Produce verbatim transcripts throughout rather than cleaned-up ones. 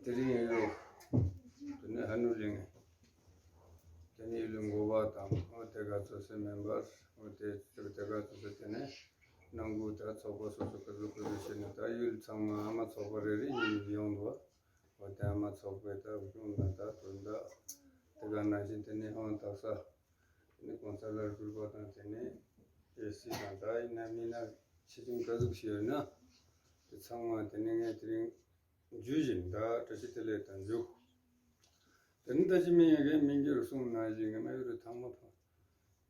དེ་རིང་ཡོད། དེ་ནས་ཧ་ནུ་གླིང་། དེ་ནས་ཡུལ་ལ་འགོ་བ་དང་། འོ་དེ་ག་ཚོ་སེ་མེམ་བར། འོ་དེ་དེ་ག་ཚོ་སེ་དེ་ནས་ནང་ཁུལ་ད་ཚོགས་པ་སོ་སོ་ག་ཚོད་ག་ཚོད་བྱས་ནས། ད་ཡུལ་ཚང་མ་ཨ་མ་ཚོགས་པ་རེ་རེ་གཉིས་གཉིས་ཡོང་འདུག་འོ་དེ་ཨ་མ་ཚོགས་པའི་ད་གཞུང་ན་ད་དོན་དག་དེ་ག་ནང་བཞིན་དེ་ནས་ཧོན་དག་ས། དེ་ནས་གོང་ས་ལ་སྒྲུབ་པ་དང་། དེ་ནས་ཨེ་སི་དང་། ད་ཡིན་ན་མིན་ན་ཆེ་ཆུང་ག་ཟུག་ཞིག་ཡོད་ན་དེ་ཚང་མ་དེ་ནས་ངས་དེ་རིང་བརྗོད་བཞིན་ད་བཀྲ་ཤིས་བདེ་ལེགས་དང་འཇུག་དེ་ནས་ད་ཅི་མིན་ཡོད་མཁན་མི་འགྱུར་གསུང་ནང་བཞིན། ངས་མ་ཡུལ་ཐང་མ་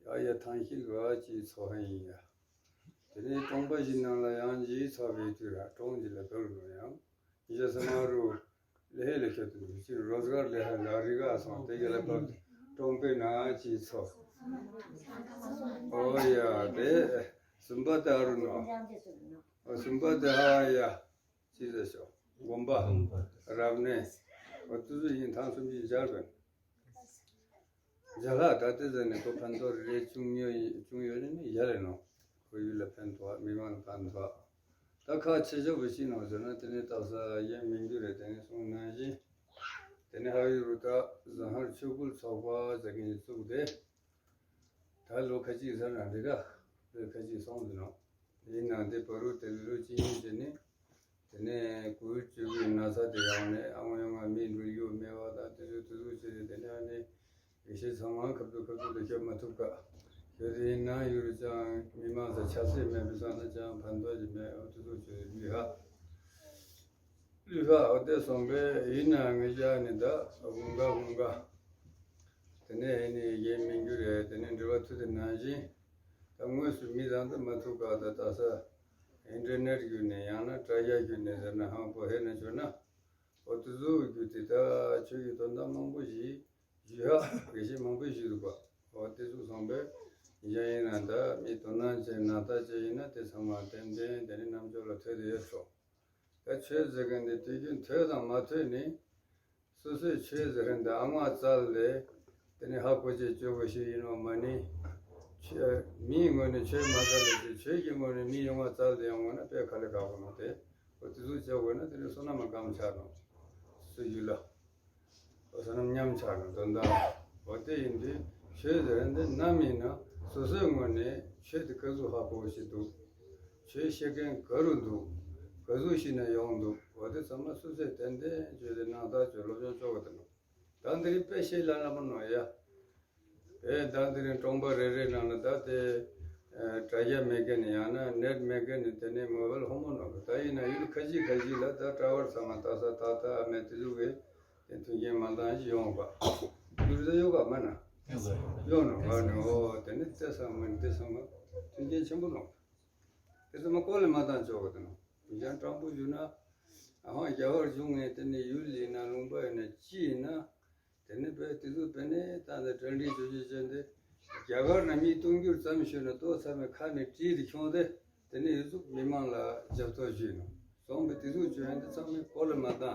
ཕ་ཡ་ཡ་ཐང་ཤིལ་བ་ཅིག་ཚོ་ཧ་ཡིན་ཡ། དེ་ནས་གྲོང་པ་ཞིག་ནང་ལ་ཡང་ཅིག་ཚོ་བའི་དུས་ར་གྲོང་ཅིག་ལ་བབས་ནོ་ཡང་། ཡ་སེ་མ་རུ་ལེ་ཧེ་ལེ་ཁྱོད་དུ་ཅི་རོ་ཛ་གར་ལེ་ཧ་ལ་རི་ག་སོང་། དེ་ག་ལ་བབས་གྲོང་པའི་ནང་ཅིག་ཚོ། ཨོ་ཡ། དེ་གསུམ་པ་དེ་ཨ་རུ་ནོ། ཨོ་གསུམ་པ་དེ་ཧ་ཡ། ཅི་ཟེར་ཤོག་དགོན་པ། རབ་གནས། ཨོ་དེ་ཚོ་ཡིན། ཐང་གསུམ་གྱི་སྦྱར་བས། བརྒྱ་ལྷག་ད་ལྟའི་ཟེར་ནས་ཁོ་ཕན་ཐོགས་རེ་རེ་བྱུང་ཡོད་ཡིན། བྱུང་ཡོད་ནི་ཡ་ལེ་ནོ། ཁོ་ཡུལ་ལ་ཕན་ཐོགས། མི་མང་ལ་ཕན་ཐོགས། ད་ཁག་ཆེ་ཤོས་པོ་ཤི་ནོ་ཟེར་ན། དེ་ནས་སྟག་ས་ཡན་མི་འགྱུར་རེད། དེ་ནས་གསུང་ནང་བཞིན། དེ་ནས་ཧ་ཡུ་རུ་ད་ཟ་ཧར་ཆོས་སྐུལ་ཚོགས་པ་ཟེར་མཁན་ཞིག་བཙུགས་ཏེ། ད་ལོ་ཁ་ཅིག་ཟེར་ན་འདི་ག་ལོ་ཁ་ཅིག་སོང་ཟེར་ནོ། ཡིན་ནའང་དེ་བར་དུ་དེ་ལོ་གཅིག་གཉིས་བྱས་ནས། དེ་ནས་ཀོ་ཝིཌ་བཅུ་དགུའི་ན་ཚ་དེ་ཡོང་ནས། ཨ་ངོ་ཡོང་ང་མི་འགྲོ་རྒྱུ་མེད་པ་དང་། དེ་ཚོ་དེ་ཚོ་བྱས་ནས། དེ་ནས་ཨ་ནི་དགེ་བཤེས་ཚང་མ་ཁ་ཐུག་ཁ་ཐུག་ཏུ་ཤོད་མ་ཐུབ་ཀ། ཤོད་དེ་ཡིན་ན་ཡུལ་ལ་ཅང་མི་མང་ཚོ་ཆབ་སྲིད་མེད་པའི་ས་ན་ཅང་ཕན་ཐོགས་ཀྱི་མེད། འོ་དེ་ཚོ་བྱས་ནས་ལུས་ཧ། ལུས་ཧ། འོ་དེ་སོང་པས་ཡིན་ན་ངེད་ཅག་ནི་ད་ཧུང་ག་ཧུང་ག། དེ་ནས་ཨ་ནི་ཡན་མི་འགྱུར་རེད། དེ་ནས་འབྲེལ་བ་མཐུད་དེ་ནང་བཞིན། ད་དངོས་སུ་མི་ཚང་དུ་མ་ཐུག་ག། ད་ད་ས་ཨིན་ཊར་ནེཊ་བརྒྱུད་ནས། ཡང་ན་དྲ་རྒྱ་བརྒྱུད་ནས་ཟེར་ན། ཧང་པོ་ཧེ་ན་བྱོས་ན། འོ་དེ་ཚོ་བརྒྱུད་དེ་ད་ཆོས་ཀྱི་དོན་དག་མང་པོ་ཞིག་ཞུས་ཧ། དགེ་བཤེས་མང་པོས་ཞུས་འདུག་པ། འོ་དེ་ཚོ་སོང་པས་གཞན་ཡིན་ན་ད་མི་དོ་སྣང་བྱས་ན་ད་ཅི་ཡིན་ན་དེ་ཚང་མ་ཏན་ཏན་དེ་ནི་རྣམ་ཅོག་ལ་ཐོས་དེ་ཡོད་ཤོག་ད་ཆོས་ཟེར་མཁན་དེ་དུས་རྒྱུན་ཐོས་དང་མ་ཐོས་ནི། སོ་སོས་ཆོས་ཟེར་མཁན་དེ་ཨ་ངོ་བཙལ་ལས། དེ་ནི་ཧ་གོ་ཅེས་སྤྱོད་དགོས་ཤེས་ཡིན་ནོ་མ་ནི། ཆོས་མིའི་ངོས་ནས་ཆོས་མ་བཙལ་ལས་ཀྱི་ཆོས་ཀྱི་ངོས་ནས་མི་ཡོང་བ་བཙལ་ཏེ་ཡོང་དགོས་ན་དཔེ་ག་ལེ་ག་གོ་ནོ་དེ། འོ་དེ་ཚོ་བྱ་དགོས་ན་དེ་ནི་བསོད་ནམས་སྐམ་ཆགས་ནོ། སུ་ཡུལ་ལ། བསོད་ནམས་ཉམས་ཆག་གི་དོན་དག་འོ་དེ་ཡིན་དུས། ཆོས་ཟེར་འདི་ནམ་ཡིན་ན་སོ་སོའི་ངོས་ནས་ཆོས་དེ་ག་ཟུག་ཧ་གོ་ཞིག་འདུག་ཆོས་བཤད་མཁན་ག་རུ་འདུག་ག་ཟུག་ཞིག་ནས་ཡོང་འདུག་འོ་དེ་ཚང་མ་སོ་སོས་ཏན་ཏན་བརྗོད་དེ་སྣང་དག་བརྗོད་སློབ་སྦྱོང་ཆོག་གི་འདུག་ད་འདི་རིགས་དཔེ་བཤད་ལ་ལ་མ་ནོ་ཡ། དེ་ད་འདི་རིང་གྲོང་པ་རེ་རེ་ནང་ལ་ད་དེ། ཨ་དྲ་རྒྱ་མེད་མཁན་ནི་ཡང་ན་ནེཊ་མེད་མཁན་ནི་དེ་ནས་མོ་བལ་ཧོ་མོ་ནང་གི། ད་ཡིན་ན་ཡུལ་ཁ་ཤས་ཁ་ཤས་ལ་ད་ཊ་ཝར་ཚང་མ་ད་ས་ད་ད་ཨ་མེད་དེ་ཟུག་གི་དེ་མཐུན་རྐྱེན་མ་འདང་ཞིག་ཡོང་བ། ཡུལ་ད་ཡོད་ག་མ་ན། ཡོད་ནོ་བ་ནི། འོ་དེ་ནི་དེ་ཚང་མ་ནི་དེ་ཚང་མ་མཐུན་རྐྱེན་ཆེན་པོ་ནོ། དེ་ཚང་མ་བཀོལ་ལས་མ་བཏང་ཆོག་གི་དེ་ནོ། ཡང་དྲང་པོ་ཞུ་ན། ཨ་ཧོ་རྒྱ་གར་བྱུང་ངས་དེ་ནི་ཡུལ་ཡིན་ན་ལུང་པ་ཡིན་ན་ཅི་ཡིན་ན། དེ་ནི་བོད་དེ་ཚོ་བོད་ནས་ད་ནི་གྲ་སྒྲིག་ཇོ་ཇོ་བྱས་ཏེ། རྒྱ་གར་ན་མི་སྟོང་འགྱུར་ཙམ་ཞུས་ན་ལྟོ་ཚང་མས་ཁ་ནས་བྲིས་ཏེ་ཁྱོངས་ཏེ། དེ་ནི་ཡུལ་ཚོ་མི་མང་ལ་རྒྱབ་གཏོད་ཞུས་ནོ། སོང་པའི་དེ་ཚོ་བྱོན་ཏེ་ཚང་མས་སྐོར་ལ་མ་བཏང་།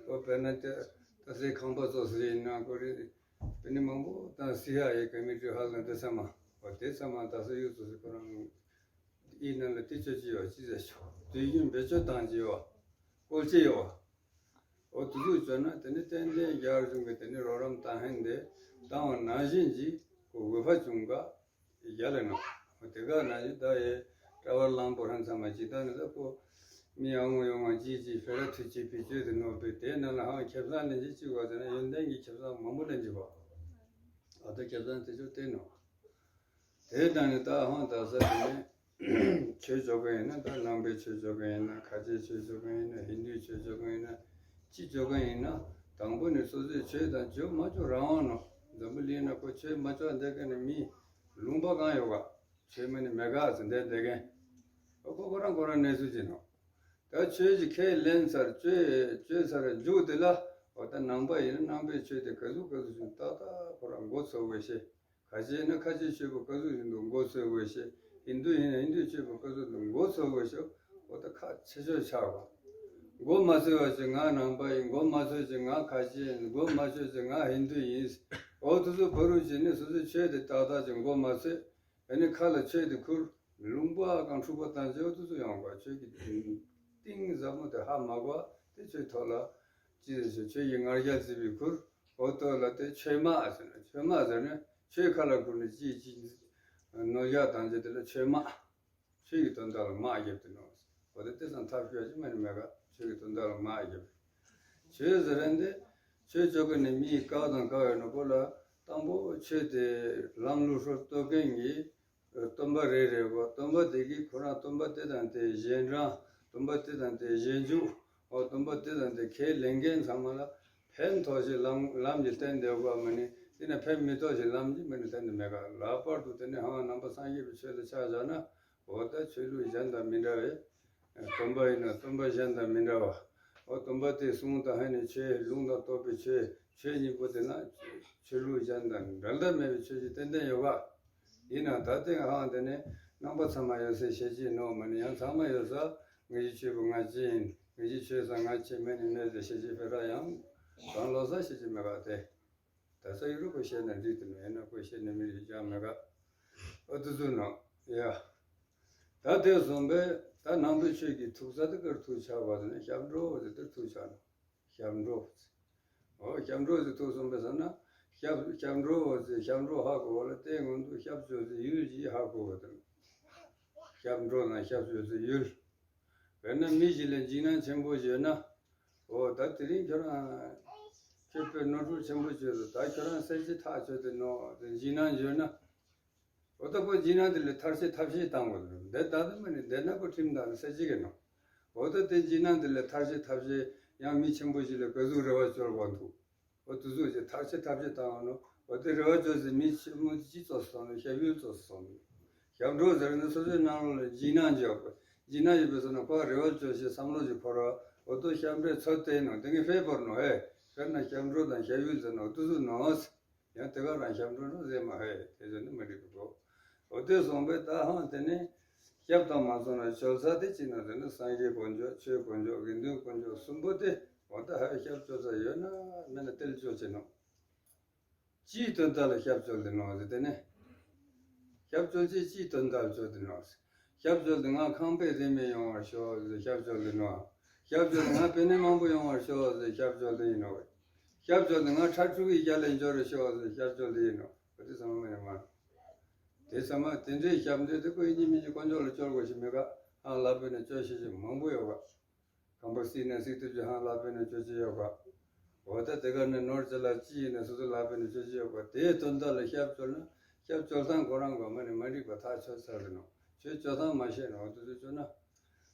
ཨོ་བོད་ན་དེ་ད་སའི་ཁང་པ་ཚོ་ཟེར་ཡིན་ན་ཀོ་རེ། བོད་ནི་མང་པོ་དང་སི་ཧ་ཡི་ཀ་མི་ཊི་ཧ་ལ་འདི་ཚང་མ། ཨོ་དེ་ཚང་མ་ད་ས་ཡུལ་ཚོ་ཟེར་ཁོ་རང་། ཨི་ནང་ལ་དེ་ཆོས་ཅི་ཡོད་ཅི་ཟེར་ཆོག་དུས་རྒྱུན་བེད་སྤྱོད་བཏང་ཅི་ཡོད། བཀོལ་ཅི་ཡོད། འོ་དུ་ཟུག་བཅོས་ན་དེ་ནི་ཏན་ཏན་རྒྱ་གར་གཞུང་གིས་དེ་ནི་རོགས་རམ་བཏང་ཧན་དེ་བཏང་བ་ནང་བཞིན་གྱི་ཁོ་འོས་འཕར་བྱུང་ག་རྒྱ་ལ་ནོ། འོ་དེ་ག་ནང་བཞིན་ད་ཡེ་ཀྲ་བར་ལང་པོ་ཧན་ཚང་མ་ཅི་ད་ནི་ད་ཁོ་མི་ཨ་ངོ་ཡོང་བ་ཅི་ཅི་ཕེ་ར་ཐུ་ཅི་ཕི་བཅོས་དེ་ནོ་བེ་དེ་ནང་ལ་ཧང་ཁེ་བཟང་ལེན་ཅི་ཅི་བ་དེ་ན་ཡོན་ཏན་གྱི་ཁེ་བཟང་མང་པོ་ལེན་ཅི་བ། ཨ་ད་ཁེ་བཟང་དེ་ཆོ་དེ་ནོ། དེ་དང་ནི་ད་ཧང་ད་ས་དེ་ནས་ཆོས་བཅོ་མཁན་ཡིན་ན། ད་ནང་པའི་ཆོས་བཅོ་མཁན་ཡིན་ན། ཁ་ཆེའི་ཆོས་བཅོ་མཁན་ཡིན་ན། ཧིན་དུའི་ཆོས་བཅོ་མཁན་ཡིན་ན། ཅི་བཅོ་མཁན་ཡིན་ན། དང་པོ་ནི་སོ་སོའི་ཆོས་དང་བཅོ་མ་བཅོ་རང་དབང་ནོ། འཛམ་བུ་གླིང་ན་ཁོ་ཆོས་མ་བཅོ་བསྡད་མཁན་ནི་མི་ལུང་པ་གང་ཡོད་ག་ཆོས་མ་ནི་མེད་ག་ཟེར་བསྡད་བསྡད་མཁན། ཨོ་ཁོ་ཁོ་རང་ཁོ་རང་གནས་ཚུལ་ཅིག་ནོ། ད་ཆོས་ཀྱི་ཁས་ལེན་ཚར་བཅོས་བཅོས་ཚར་མཇུག་དེ་ལ། འོ་ད་ནང་པ་ཡིན་ན་ནང་པའི་ཆོས་དེ་ག་ཟུག་ག་ཟུག་བཞིན་ཏག་ཏག་ཁོ་རང་མགོ་ཚོས་དགོས་ཤེས། ཁ་ཆེ་ཡིན་ན་ཁ་ཆེའི་ཆོས་པོ་ག་ཟུག་བཞིན་དུ་མགོ་ཚོས་དགོས་ཤེས། ཧིན་དུ་ཡིན་ན་ཧིན་དུའི་ཆོས་པོ་ག་ཟུག་དུ་མགོ་ཚོས་དགོས་ཤེས། འོ་ད་ཁག་ཆེ་ཤོས་ཆགས་པ། མགོ་མ་ཚོས་པ་ཅིག་ང་ནང་པ་ཡིན། མགོ་མ་ཚོས་ཅིག་ང་ཁ་ཆེ་ཡིན། མགོ་མ་ཚོས་ཅིག་ང་ཧིན་དུ་ཡིན། འོ་དེ་ཚོ་བོ་རུ་ཅིག་ནི་སོ་སོའི་ཆོས་དེ་ཏག་ཏག་ཅིག་མགོ་མ་ཚོས། ཨ་ནི་ཁ་ལ་ཆོས་དེ་ཁུར། ལུང་པ་གང་འཁྲུག་པ་བཏང་བྱས་འོ་དེ་ཚོ་ཡོང་བ། ཆོས་ཀྱི་གཏིང་ཟབ་མོ་དེ་ཧ་མ་གོ་བ་དེ་ཆོས་ཐོག་ལ་ ཅི་ཟེར་ཆོས་ཀྱི་ང་རྒྱལ་བརྫིས་པའི་ཁུར། འོ་དོ་ལ་དེ་ཆོས་སྨྲ་ཟེར་ན། ཆོས་སྨྲ་ཟེར་ན་ཆོས་ཁ་ལ་ཁུར་ནས་ཅི་ཅི་ནོར་རྒྱག་དང་ཅི་དེ་ལ་ཆོས་སྨྲ། ཆོས་ཀྱི་དོན་དག་ལ་དམག་བརྒྱབ་སྟེ་ནོ། འོ་དེ་དེ་ཙམ་ཐབས་སྐྱོ་ཅིག་མ་ནི་མེད་ག། ཆོས་ཀྱི་དོན་དག་ལ་དམག་བརྒྱབ། ཆོས་ཟེར་རན་དེ་ཆོས་ཆོ་ག་ནི་མིའི་བཀག་དང་བཀག་ཡོད་ནོ་པོ་ལ། དང་པོ་ཆོས་དེ་ལམ་ལུགས་སྲོལ་གཏོད་མཁན་གྱི་སྟོན་པ་རེ་རེ་བ། སྟོན་པ་དེ་གིས་ཁོ་རང་སྟོན་པ་དེ་དང་དེ་གཞན་དྲང་། སྟོན་པ་དེ་དང་དེ་གཞན་འཇུག་འོ་སྟོན་པ་དེ་དང་དེ་ཁས་ལེན་མཁན་ཚང་མ་ལ་ཕན་ཐོགས་ཤིག་ལམ་ལམ་གྱི་བསྟན་དེ་ཡོད་པ་མ་ནི། དེ་ན་ཕན་མི་ཐོགས་ཤིག་ལམ་གྱི་མ་ནི་བསྟན་དེ་མེད་ག། ལྷག་པར་དུ་དེ་ནི་ཧང་ནང་པ་སངས་རྒྱས་པའི་ཆོས་ལ་ཆ་བཞག་ན། འོ་ད་ཆོས་ལུགས་གཞན་དང་མི་འདྲ་བས། སྟོན་པ་ཡིན་ན་སྟོན་པ་གཞན་དང་མི་འདྲ་བ། འོ་སྟོན་པ་དེ་གསུང་དང་ཧ་ནི་ཆོས་ལུང་དང་རྟོགས་པའི་ཆོས་ཆོས་གཉིས་པོ་དེ་ན་ཆོས་ལུགས་གཞན་དང་འགལ་ཟླ་མེད་པའི་ཆོས་ཀྱི་ཏན་ཏན་ཡོད་ག། ཡིན་ན་ད་ལྟའི་ཧང་དེ་ནས་ནང་པ་ཚང་མ་ཡོད་སའི་བཤད་ཀྱི་ནོ་མ་ནི། ཡང་ཚང་མ་ཡོད་ས་ངེད་ཀྱི་ཆོས་པོ་ང་ཅི་ཡིན། ངེད་ཀྱི་ཆོས་ས་ང་ཆེ་མེད་ནི་མེད་དེ་བཤད་ཀྱི་བེ་ར་ཡང་གང་ལོ་ས་བཤད་ཀྱི་མེད་ག་དེ། ད་ས་ཡུ་རོབ་པ་བཤད་ན་འགྲིག་དེ་ནོ། ཡིན་ན་ཁོ་བཤད་ན་མི་རིགས་ཀྱང་མེད་ག། ཨ་དུ་ཚུ་ནོ་ཡ། ད་དེ་སོང་པས་ད་ནང་པའི་ཆོས་ཀྱི་ཐུག་ས་དེ་གར་ཐུག་ཆགས་པ་དེ་ནི་སྐྱབས་འགྲོ་དེ་དེར་ཐུག་ཆགས་ནོ། སྐྱབས་འགྲོ། འོ་སྐྱབས་འགྲོ་ཟེར་ཐུག་སོང་པས་ཟེར་ན། སྐྱབས་སྐྱབས་འགྲོ་ཟེར། སྐྱབས་འགྲོ་ཧ་གོ་བ་ལ་དེའི་སྔོན་དུ་སྐྱབས་བཅོལ་ཟེར་ཡུལ་ཅིག་ཧ་གོ་བ་དང་། སྐྱབས་འགྲོ་དང་སྐྱབས་བཅོལ་ཟེར་ཡུལ། དཔེར་ན་མི་ཞིག་ལ་འཇིགས་སྣང་ཆེན་པོ་ཡོད་ན། འོ་ད་དེ་རིང་ཁྱོད་རང་ཁྱོད་དཔེ་ནོར་འཁྲུལ་ཆེན་པོ་བྱོས་སོང་། ད་ཁྱོད་རང་གསལ་བྱེད་ཐག་ཆོད་དེ་ནོ། དེ་འཇིགས་སྣང་ཡོད་ན། འོ་ད་ཁོ་འཇིགས་སྣང་དེ་ལས་ཐར་ཆེད་ཐབས་ཤེས་བཏང་དགོས་རེད། འདི་ད་དུང་མ་ནི་འདི་ན་ཁོ་ཁྲིམས་དང་གསལ་བྱེད་ཀྱི་ནོ། འོ་ད་དེ་འཇིགས་སྣང་དེ་ལས་ཐར་ཆེད་ཐབས་ཤེས་ཡང་མི་ཆེན་པོ་ཞིག་ལ་ག་ཟུག་རེ་བ་བཅོལ་བ་འདུག་འོ་དུ་ཟུག་ཅིག་ཐག་ཆེ་ཐབས་ཆེ་བཏང་བ་ནོ། འོ་དེ་རེ་བ་བཅོལ་ཟེར་མི་ཆེན་མོ་ཅི་ཙོགས་སོང་ནོ། སྐྱབས་ཡུལ་ཙོགས་སོང་ནོ། སྐྱབས་འགྲོ་ཟེར་ནི་སོ་སོའི་ནང་ལོགས་ལ་འཇིགས་སྣང་ཅིག་ཡོད་པ། འཇིགས་སྣང་ཡོད་པའི་སོ་ནོ་ཁོ་རེ་བ་བཅོལ་ཞེས་བསམ་བློ་ཅིག་འཁོར་བ། འོ་དོ་སྐྱབས་འགྲོའི་ཚོད་བསྟན་ནོ། དེ་ངའི་ཕེ་བོར་ནོ། ཨེ་དཔེར་ན་སྐྱབས་འགྲོ་དང་སྐྱབས་ཡུལ་ཟེར་ནོ་དུ་ཟུག་ནོ། ཡང་དེ་ག་རང་སྐྱབས་འགྲོ་ནོ་ཟེར་མ་ཧེ་དེ་ཟེར་ནི་མི་འགྲིག་གི་གོ། འོ་དེ་སོང་པས་ད་ཧང་དེ་ནི་སྐྱབས་དང་མ་སོང་ན་བཅོལ་ས་དེ་ཅི་ནོ་ཟེར་ན་སངས་རྒྱས་དཀོན་མཆོག་ཆོས་དཀོན་མཆོག་དགེ་འདུན་དཀོན་མཆོག་གསུམ་པོ་དེ། འོ་ད་ཧ་ཡ་སྐྱབས་བཅོལ་ས་ཡོད་ན་མེད་ན་དེ་ལ་བཅོལ་ཅི་ནོ། ཅིའི་དོན་དག་ལ་སྐྱབས་བཅོལ་དེ་ནོ་ཟེར་དེ་ནི། སྐྱབས་བཅོལ་ཅི་ཅིའི་དོན་དག་ལ་བཅོལ་དེ་ནོ་ཟེར། སྐྱབས་བཅོལ་དེ་ང་ཁང་པའི་རིན་མེད་ཡོང་བར་ཤོག་ཟེར་སྐྱབས་བཅོལ་དེ་ནོ། སྐྱབས་བཅོལ་དེ་ང་པེ་ནེ་མང་པོ་ཡོང་བར་ཤོག་ཟེར་སྐྱབས་བཅོལ་དེ་ཡིན་ནོ། སྐྱབས་བཅོལ་དེ་ང་ཁྲ་ཕྲུག་གི་རྒྱ་ལ་འབྱོར་བར་ཤོག་ཟེར་སྐྱབས་བཅོལ་དེ་ཡིན་ནོ། འོ་དེ་ཚང་མ་མེད་ནི་མ། དེ་ཚང་མ་དེ་འདྲའི་སྐྱབས་འདོད་དེ་ཁོ་ཡིན་གཅིག་མིན་གཅིག་དཀོན་མཆོག་ལ་བཅོལ་དགོས་ཤིག་མེད་ག། ཨ་ལ་པེ་ནེ་བཅོལ་ཤེས་ཤིག་མང་པོ་ཡོད་ག། ཁང་པ་བརྩིགས་ནས་བརྩིགས་ཐུབ་ཀྱི་ཧང་ལག་པས་ནས་སྤྱོད་ཀྱི་ཡོད་པ། འོ་ད་དེ་ག་ནས་ནོར་ཅི་ལ་ཅི་ཡིན་ནས་སོ་སོ་ལག་པས་ནས་སྤྱོད་ཀྱི་ཡོད་པ། དེའི་དོན་དག་ལ་སྐྱབས་བཅོལ་ན་སྐྱབས་བཅོལ་སྟངས་ཁོ་རང་གོ་མ་ནི་མ་འགྲིག་པ་ཐག་ཆོད་ཚར་རེད་ནོ། ཁྱོད་བཅོལ་སྟངས་མ་ཤེས་ན་འོ་དེ་ཚོ་བཅོལ་ན།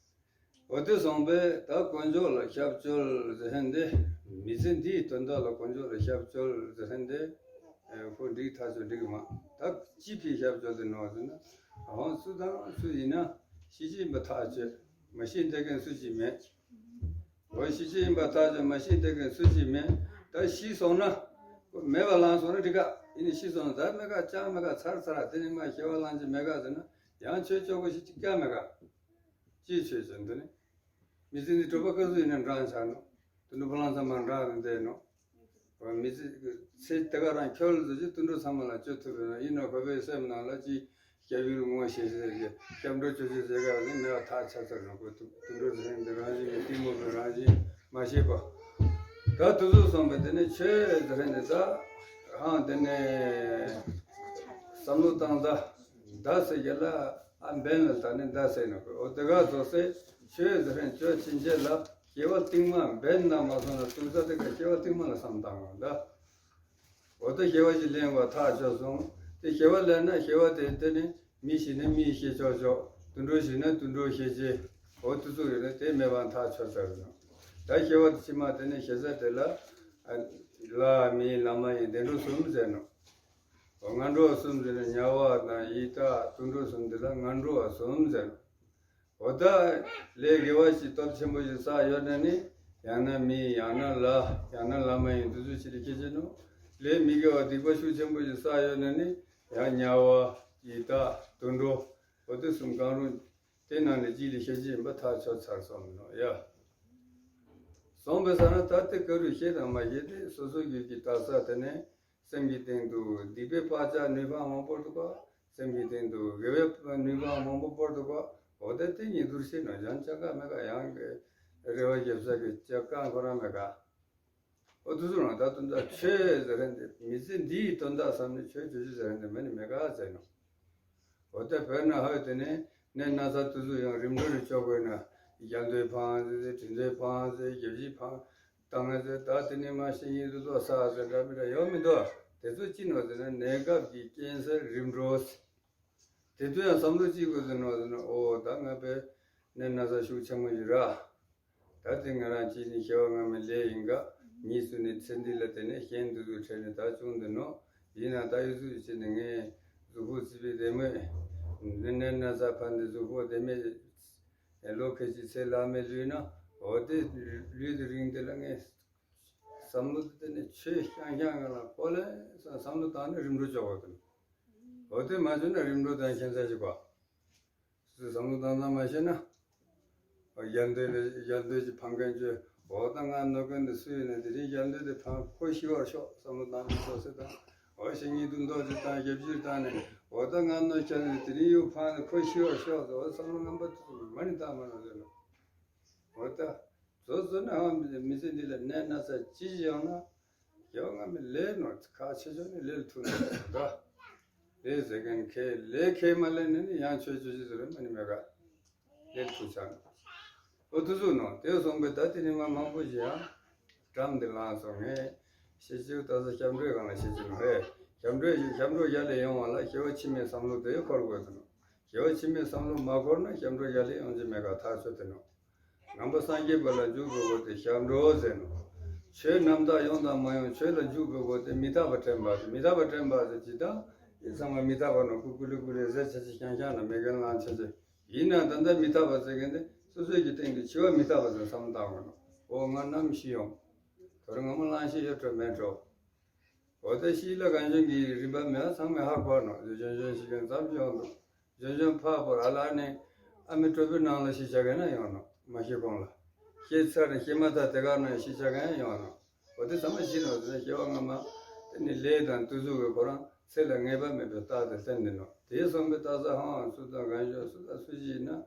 འོ་དེ་སོང་པས་ད་དཀོན་མཆོག་ལ་སྐྱབས་བཅོལ་ཟེར་ཧན་དེ། མི་ཚེ་འདིའི་དོན་དག་ལ་དཀོན་མཆོག་ལ་སྐྱབས་བཅོལ་ཟེར་ཧན་དེ། ཁོ་འགྲིག་ཐག་ཆོད་འགྲིག་མ། ད་ཅི་ཕིའི་སྐྱབས་བཅོལ་དེ་ནོ་ཟེར་ན། འོ་སུ་དང་སུ་ཡིན་ན་ཤི་ཅི་ཡིན་པ་ཐག་ཆོད། མ་ཤི་བསྡད་མཁན་སུ་གཅིག་མེད། འོ་ཤི་ཅི་ཡིན་པ་ཐག་ཆོད་མ་ཤི་བསྡད་མཁན་སུ་གཅིག་མེད། ད་ཤི་སོང་ན། མེད་པ་ལངས་སོང་ན་འགྲིག་ག། ཡིན་ནི་ཤི་སོང་ན་ད་མེད་ག་ཅང་མེད་ག་ཚར་ཚར་དེ་ནི་མ་སྐྱེ་བ་ལངས་ཀྱི་མེད་ག་ཟེར་ན། ཡང་ཆོས་ཆོས་གོ་ཤི་ཅི་ཀ་མེད་ག། ཅིའི་ཆོས་ཆོས་འདི་ནི། མི་ཚེ་འདི་གྲོད་པ་སྐབས་སུ་ཡིན་ན་འགྲང་ཆགས་ནོ། དུད་འགྲོ་ཕ་ལང་ཚང་མ་འགྲང་ནས་བསྡད་ནོ། མི་ཚེ་ཚེ་དེ་ག་རང་ཁྱོད་ལ་འཛུལ་རྒྱུ་དུད་འགྲོ་ཚང་མ་ལ་སྤྱོད་ཐུབ་པས་ན་ཡིན་ནོ། ཁོ་པའི་སེམས་ནང་ལ་ཅི་སྐྱབས་ཡུལ་ངོ་ཤེས་ཟེར་གྱི་སྐྱབས་འགྲོ་ཆོས་ཆོས་ཟེར་ག་ནི་མེད་པ་ཐག་ཆོད་ཚར་ནོ། ཁོ་དུད་འགྲོ་ཟེར་མཁན་འདི་རང་བཞིན་གྱི་གཏི་མུག་གི་རང་བཞིན་མ་ཤེས་པ། ད་དུ་ཚོད་སོང་པས་དེ་ནས་ཆོས་ཟེར་མཁན་འདི་ད་ཧང་དེ་ནས་བསམ་བློ་བཏང་ད་ད་ཟེར་གྱི་ལ། ཨ་འབེན་ལ་ད་ནི་མདའ་ཟེར་ནོ། འོ་དེ་ག་ཚོ་སེ་ཆོས་ཟེར་མཁན་ཆོས་ཕྱིན་ཆད་ལ་སྐྱེ་བ་རྟིང་མ་འབེན་ན་མ་སོང་ན་དུག་ས་དེ་ག་སྐྱེ་བ་རྟིང་མ་ལ་བསམ་བཏང་བ་ད། འོ་ད་སྐྱེ་བ་ཞིག་ལེན་པ་ཐག་ཆོད་སོང་། དེ་སྐྱེ་བ་ལེན་ན་སྐྱེ་བ་དེ་དེ་ནི་མི་ཤི་ན་མི་ཤི་ཆོག་ཆོག་དུད་འགྲོ་ཤི་ན་དུད་འགྲོ་ཤི་ཆེ། འོ་དུ་ཚོ་ཡོད་ན་དེ་མེད་པ་ཐག་ཆོད་ཚར་ནོ། ད་སྐྱེ་བ་དེ་ཕྱི་མ་དེ་ནི་ཤི་ས་དེ་ལ་ལྷ་མི་ལྷ་མ་ཡིན་བདེ་འགྲོ་གསུམ་ཟེར་ནོ། ངན་འགྲོ་གསུམ་ཟེར་ན་དམྱལ་བ་དང་ཡི་དྭགས་དུད་འགྲོ་གསུམ་འདི་ལ་ངན་འགྲོ་བ་གསུམ་ཟེར། འོ་ད་ལས་དགེ་བ་ཞིག་སྟོབས་ཆེན་པོ་ཞིག་བསགས་ཡོད་ན་ནི་ཡང་ན་མི་ཡང་ན་ལྷ་ཡང་ན་ལྷ་མ་ཡིན་དུ་ཚོད་ཅིག་ལ་སྐྱེ་ཅི་ནོ། ལས་མི་དགེ་བ་སྡིག་པ་ཤུགས་ཆེན་པོ་ཞིག་བསགས་ཡོད་ན་ནི་ཡང་དམྱལ་བ་ཡི་དྭགས་དུད་འགྲོ། འོ་དེ་གསུམ་གང་རུང་དེ་ནང་ནས་གཅིག་ལ་སྐྱེ་ཅི་ཡིན་པ་ཐག་ཆོད་ཚར་སོང་ནོ་ཡ། སོང་པའི་ས་ན་ད་ལྟ་ཀ་རུ་ཤེས་དང་མ་ཤེས་ཏེ་སོ་སོ་རྒྱུད་ཀྱི་དག་ས་དེ་ནས་སེམས་ཀྱི་སྟེང་དུ་སྡིག་པའི་བག་ཆགས་ནུས་པ་མང་པོ་འདུག་ག། སེམས་ཀྱི་སྟེང་དུ་དགེ་བའི་ནུས་པ་མང་པོ་སྤོར་འདུག་ག། འོ་ད་དེ་ཉིད་དུར་ཤེས་ན་ཡང་ཅག་ཀ་མེད་ག། ཡང་གི་རེ་བ་རྒྱབ་ས་གི་ཅག་ཀ་ཁོ་རང་མེད་ག། ཨོ་དུ་སུ་རང་ད་དོན་དག་ཆོས་ཟེར་རན་དེ་མི་ཚེ་འདིའི་དོན་དག་བསམ་ནས་ཆོས་བྱེད་རྒྱུ་ཟེར་རན་དེ་མེད་ནི་མེད་ག་ཟེར་ནོ། འོ་ད་དཔེར་ན་ཧོས་དེ་ནས་ནད་ན་ཚ་དུས་ཚོད་ཡང་རིམ་གྲོ་རུ་ཆོག་དགོས་ན་རྒྱ་མདོའི་ཕང་ཟེར་དྲིན་ཚོའི་ཕང་ཟེར་རྒྱབ་ཕྱིའི་ཕང་བཏང་ཟེར་ད་དེ་ནས་མ་ཤི་ཡིན་དུ་ལོ་ས་ཟེར་འདྲ་མི་འདྲ་ཡོད་མི་འདུག་དེ་ཚོ་ཅི་ནོ་ཟེར་ན་གནས་སྐབས་ཀྱི་རྐྱེན་སེལ་རིམ་གྲོ་ཟེར། དེ་དུས་ཡང་བསམ་བློ་ཅི་དགོས་ཟེར་ནོ་ཟེར་ན་ཨོ་ད་ང་པའི་ནད་ན་ཚ་ཤུགས་ཆེན་མོ་ཞིག་ར། ད་དེ་ང་རང་གཅིག་ནི་སྐྱེ་བ་སྔ་མའི་ལས་ཡིན་ག་གཉིས་སུ་ནི་ཚེ་འདི་ལ་དེ་ནས་གཞན་དུ་དུ་ཁྲེལ་ནས་ད་བྱུང་འདུག་ནོ། ཡིན་ན་ད་ཡོད་ཚུལ་བྱས་ནས་ངས་གཟུགས་པོ་བརྩིས་པའི་བདེ་མོད། ནི་ནད་ན་ཚ་ཕན་འདི་གཟུགས་པོ་བདེ་མེད་ལོ་ཁ་ཅིག་ཚེ་ལ་མེད་ལུས་ན་འོ་དེ་ལུས་དེ་རིང་དེ་ལ་ངས་བསམ་བློ་དེ་ནས་ཆོས་ཤང་ཤང་ང་ལ་གོ་ལེ་བསམ་བློ་བཏང་ནས་རིམ་གྲོ་ཆོག་པ་དང་འོ་དེ་མ་བྱུང་ན་རིམ་གྲོ་དང་ཁྱད་མཚར་ཞིག་པ། སུས་བསམ་བློ་བཏང་ན་མ་ཤེས་ན། རྒྱལ་འདོད་ལ་རྒྱལ་འདོད་ཀྱི་ཕམ་མཁན་ཚོས་འོ་ད་ང་གནོད་མཁན་འདི་སུ་ཡིན་ན་དེ་རིང་རྒྱལ་འདོད་དེ་ཕམ་ཁོ་ཤི་བར་ཤོག་བསམ་བློ་བཏང་ནས་ཤོག་ཟེར་དང་། འོ་ཤི་ཉིད་དུ་མདོ་ཅིག་དང་རྒྱབ་བཤིར་བཏང་ནས་འོ་ད་ང་གནོད་བྱས་ནས་དེ་རིང་ཡུག་ཕམ་ནས་ཁོ་ཤི་བར་ཤོག་ཟེར་འོ་བསམ་བློ་ངན་པ་དེ་ཚོ་མ་ནི་བཏང་མ་ནོ་ཟེར་ནོ། འོ་ད། བཟོ་བཟོ་ན་ཧང་མི་ཚེ་འདི་ལ་ནད་ན་ཚ་ཅི་ཞིག་ཡོང་ན། སྐྱེ་བ་སྔ་མའི་ལས་ནོར་ཁག་ཆེ་ཆུང་ནི་ལས་ལ་ཐུག་ནས་འདྲ། ལས་ཟེར་མཁན་ཁས་ལས་ཁས་མ་ལེན་ནི་ནི་ཡང་ཆོས་ཆོས་ཅི་ཟེར་མ་ནི་མེད་ག་ལས་ལ་ཐུག་ཆགས་ནོ། ཨོ་དུ་ཟུག་ནོ་དེ་སོང་པས་ད་དེ་ནི་མ་མང་པོ་ཞིག་ཡང་། འགྲམ་འདི་ལངས་སོང་ངས། ཤེས་བྱའི་ལྟ་ས་ཞབས་བྲོའི་སྒང་ལ་ཤེས་ཀྱི་ནོ་ཧེ། ཞབས་བྲོའི་ཞབས་བྲོ་ཡར་ལས་ཡོང་བ་ལ་སྐྱེ་བ་ཕྱི་མའི་བསམ་བློ་དེ་འཁོར་དགོས་དོ་ནོ། སྐྱེ་བ་ཕྱི་མའི་བསམ་བློ་མ་འཁོར་ན་ཞབས་བྲོ་ཡར་ལས་ཡོང་རྒྱུ་མེད་ག་ཐག་ཆོད་དེ་ནོ། ངན་པ་སངས་རྒྱས་པ་ལ་འཇུག་དགོས་པ་དེ་ཞབས་བྲོ་ཟེར་ནོ། ཆོས་རྣམ་དག་ཡོང་དང་མ་ཡོང་ཆོས་ལ་འཇུག་དགོས་པ་དེ་མི་རྟག་པ་དྲན་པ་དེ་མི་རྟག་པ་དྲན་པ་ཟེར་ཇི་ལྟར་ཡིན་ཚང་མ་མི་རྟག་པ་ནོ་ཀུ་ཀུ་ལི་ཀུ་ལི་ཟེར་ཆ་ཆི་ཤང་ཤང་ན་མེ་གན་ལང་ཆ་ཆི། ཡིན་ན་ད་ལྟ་མི་རྟག་པ་ཟེར་མཁན་དེ་སོ་སོའི་གི་སྟེང་དུ་འཆི་བ་མི་རྟག་པ་ཟེར་བསམ་བློ་བཏང་དགོས་ནོ། ཨོ་ང་ནམ་ཤི་ཡོང་། དོ་རུང་སྔ་མོ་གླེང་གཞི་ཡོད་འགྲོ་མེད་འགྲོ། འོ་ད་ཤི་ལ་གང་བྱུང་གི་རིམ་པ་མེད་ཚང་མས་ཧ་གོ་ནོ་གཞོན་གཞོན་ཤི་མཁན་ཙམ་ཡོང་འདུག་གཞོན་གཞོན་ཕ་བོར་ཨ་ལ་ནི་ཨ་མའི་གྲོད་པའི་ནང་ལ་ཤི་ཆ་མཁན་ན་ཡོང་ནོ་མ་ཤི་གོང་ལ། ཤི་ཚར་ནས་ཤི་མ་ཐག་དེ་ག་ནང་ཤི་ཆ་མཁན་ཡོང་ནོ། འོ་དེ་ཚང་མ་ཤི་ནོ་དེ་ནི་སྐྱེ་བ་སྔ་མ་དེ་ནི་ལས་དང་དུས་ཚོད་ཀྱི་ཁོ་རང་ཚེ་ལ་ངེས་པ་མེད་པའི་རྟགས་དེ་བསྟན་ནི་ནོ། དེ་སོང་པའི་རྟགས་ས་ཧང་སུ་དང་གང་ཤོ་སུ་དང་སུ་ཞིག་ཡིན་ན་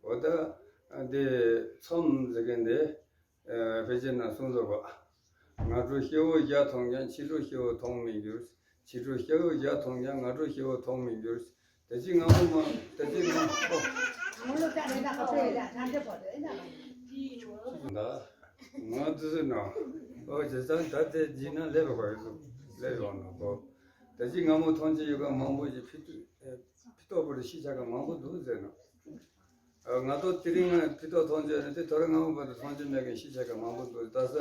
འོ་ད་དེ་ཚོམ་ཟེར་མཁན་དེ། ཕལ་ཆེར་ན་གསུང་རོགས་པ། སྔ་དྲོ་སྐྱེ་བོ་བརྒྱ་མཐོང་ཀྱང་ཕྱི་དྲོ་སྐྱེ་བོ་མཐོང་མི་འགྱུར། ཕྱི་དྲོ་སྐྱེ་བོ་བརྒྱ་མཐོང་ཀྱང་སྔ་དྲོ་སྐྱེ་བོ་མཐོང་མི་འགྱུར། ད་ཅི་སྔ་མོ་མ་ད་ཅི་སྔ་མོ། ད་ང་དུ་ཟེར་ན། ཨོ་ཇེ་ཙང་ད་དེ་བགྱིས་ན་ལེབ་པ་གོ་ཡོད་ལེབ་ཡོང་ན་གོ། ད་ཅི་སྔ་མོ་མཐོང་ཆེ་ཡོད་པ་མང་པོ་ཞིག་ཕི་ཕི་ཏོག་པོ་རེ་ཤི་ཆ་ག་མང་པོ་འདུག་ཟེར་ན། ང་ཚོ་དེ་རིང་ང་ཕི་ཏོག་མཐོང་ཆེན་ནི་དེ་ཐོ་རེ་སྔ་མོ་བར་དུ་མཐོང་ཆེན་མེད་མཁན་ཤི་ཆ་ག་མང་པོ་འདུག་ད་ས་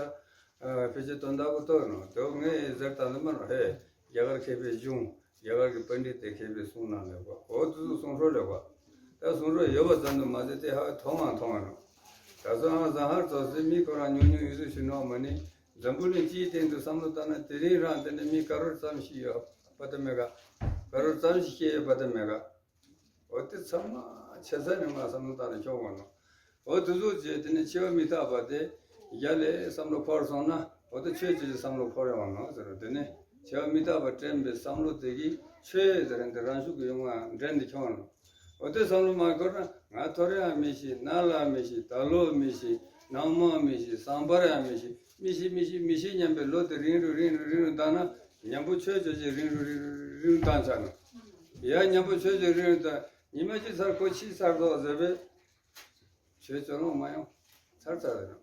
ཕལ་ཆེར་དོན་དག་པོ་ཐོག་ནོ་དེ་ངས་ཟེར་དང་ལ་མ་རོ་ཧེ་རྒྱ་གར་མཁས་པའི་གཞུང་རྒྱ་གར་གྱི་པཎྜི་ཏ་མཁས་པའི་གསུང་ནང་ལས་བ་འོ་དུ་གསུང་སྲོལ་ལས་བ་ད་གསུང་སྲོལ་ཡོད་པ་ཙམ་དུ་མ་ཟད་དེ་ཧ་མཐོང་བ་མཐོང་བ་ནོ། ད་སོ་ཧང་ཟ་ཧར་ཙོགས་སེ་མི་ཁོ་རང་ཉུང་ཉུང་ཡོད་དུ་ཞུ་ནོ་མ་ནི་འཛམ་བུ་གླིང་སྤྱིའི་སྟེང་དུ་བསམ་བློ་བཏང་ན་དེ་རིང་རང་དེ་ནི་མི་ཀ་རོར་ཙམ་ཞིག་ཡོད་པ་ད་མེད་ག་ཀ་རོར་ཙམ་ཞིག་སྐྱེས་ཡོད་པ་ད་མེད་ག་འོ་དེ་ཚང་མ་ཆེ་ས་ནས་མ་བསམ་བློ་བཏང་ནས་ཁྱོང་བ་ནོ། འོ་དེ་ཚོ་བྱས་དེ་ནས་འཆི་བ་མི་རྟག་པ་དེ་རྒྱ་ལས་བསམ་བློ་འཁོར་སོང་ན་འོ་དེ་ཆོས་ཅན་གྱི་བསམ་བློ་འཁོར་ཡོང་ནོ་ཟེར་རོ། དེ་ནས་འཆི་བ་མི་རྟག་པ་དྲན་པའི་བསམ་བློ་དེ་གིས་ཆོས་ཟེར་རན་དེ་རང་ཤུགས་ཀྱིས་ཡོང་བ་འདྲེན་དེ་ཁྱོང་ནོ། འོ་དེ་བསམ་བློ་མ་འཁོར་ན་ང་ཐོ་རེ་ཡང་མི་ཤེས་ན་ལ་མི་ཤེས་ད་ལོ་མི་ཤེས་ནང་མ་མི་ཤེས་སང་པར་ཡང་མི་ཤེས་མི་ཤེས་མི་ཤེས་མི་ཤེས་སྙམ་པའི་ལོ་དེ་རིང་རུ་རིང་རུ་རིང་རུ་བཏང་ན་ཉམ་པོ་ཆོས་ཆོས་ཅན་རིང་རུ་རིང་རུ་རིང་རུ་བཏང་ཆགས་ནོ། ཡ་ཉམ་པོ་ཆོས་ཆོས་རིང་རུ་བཏང་ཉི་མ་གཅིག་ཚར་ཁོ་ཕྱིས་ཚར་དོགས་ཟེར་བས། ཆོས་སྤྱོད་ལོང་མ་ཡོང་། ཚར་ཚར་རེད་ནོ།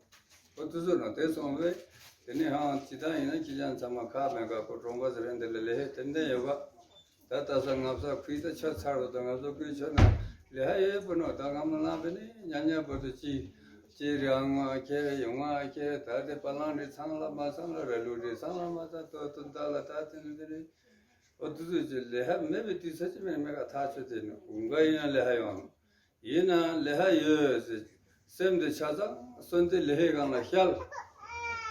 ཨོ་དུ་ཟུར་ནོ་དེ་སོང་བས། དེ་ནས་ཧང་ཅི་ཐང་ཡིན་ན་ཅི་ཅང་ཚང་མ་ཁ་མེད་ཀ་ཁོ་གྲོང་པ་ཟེར་རན་དེ་ལ་ལས་ཧེ་ཏན་ཏན་ཡོད་པ། ད་ལྟ་ས་ང་ཚོ་ཁུལ་ད་ཆ་ཚར་བ་དང་ང་ཚོ་ཁུལ་ཆ་ན་ལས་ཧ་ཡོད་པ་ནོ། ད་ང་མ་ལང་བས་ནི་ཉ་ཉ་བར་དུ་ཅི་ཅི་རེ་ཨང་ང་ཁྱེར་ཡོང་ང་ཁྱེར་ད་དེ་པ་ལང་རེ་ཚང་ལ་མ་ཚང་ལ་ར་ལུག་རེ་ཚང་ལ་མ་ཚང་ཏོ་ཏོ་ད་ལ་ད་དེ་ནི་དེ་རེ། ཨོ་དུ་ཟུར་ཅི་ལས་ཧ་མེད་པའི་དུས་ཚོད་ཅི་མེད་མེད་ཀ་ཐག་ཆོད་དེ་ནི་འུང་ག་ཡིན་ན་ལས་ཧ་ཡོང་ནོ། ཡིན་ན་ལས་ཧ་ཡོད་ཟེར། སེམས་དེ་ཆ་ཚང་གསོན་དེ་ལས་ཧའི་སྒང་ལ་བཤལ།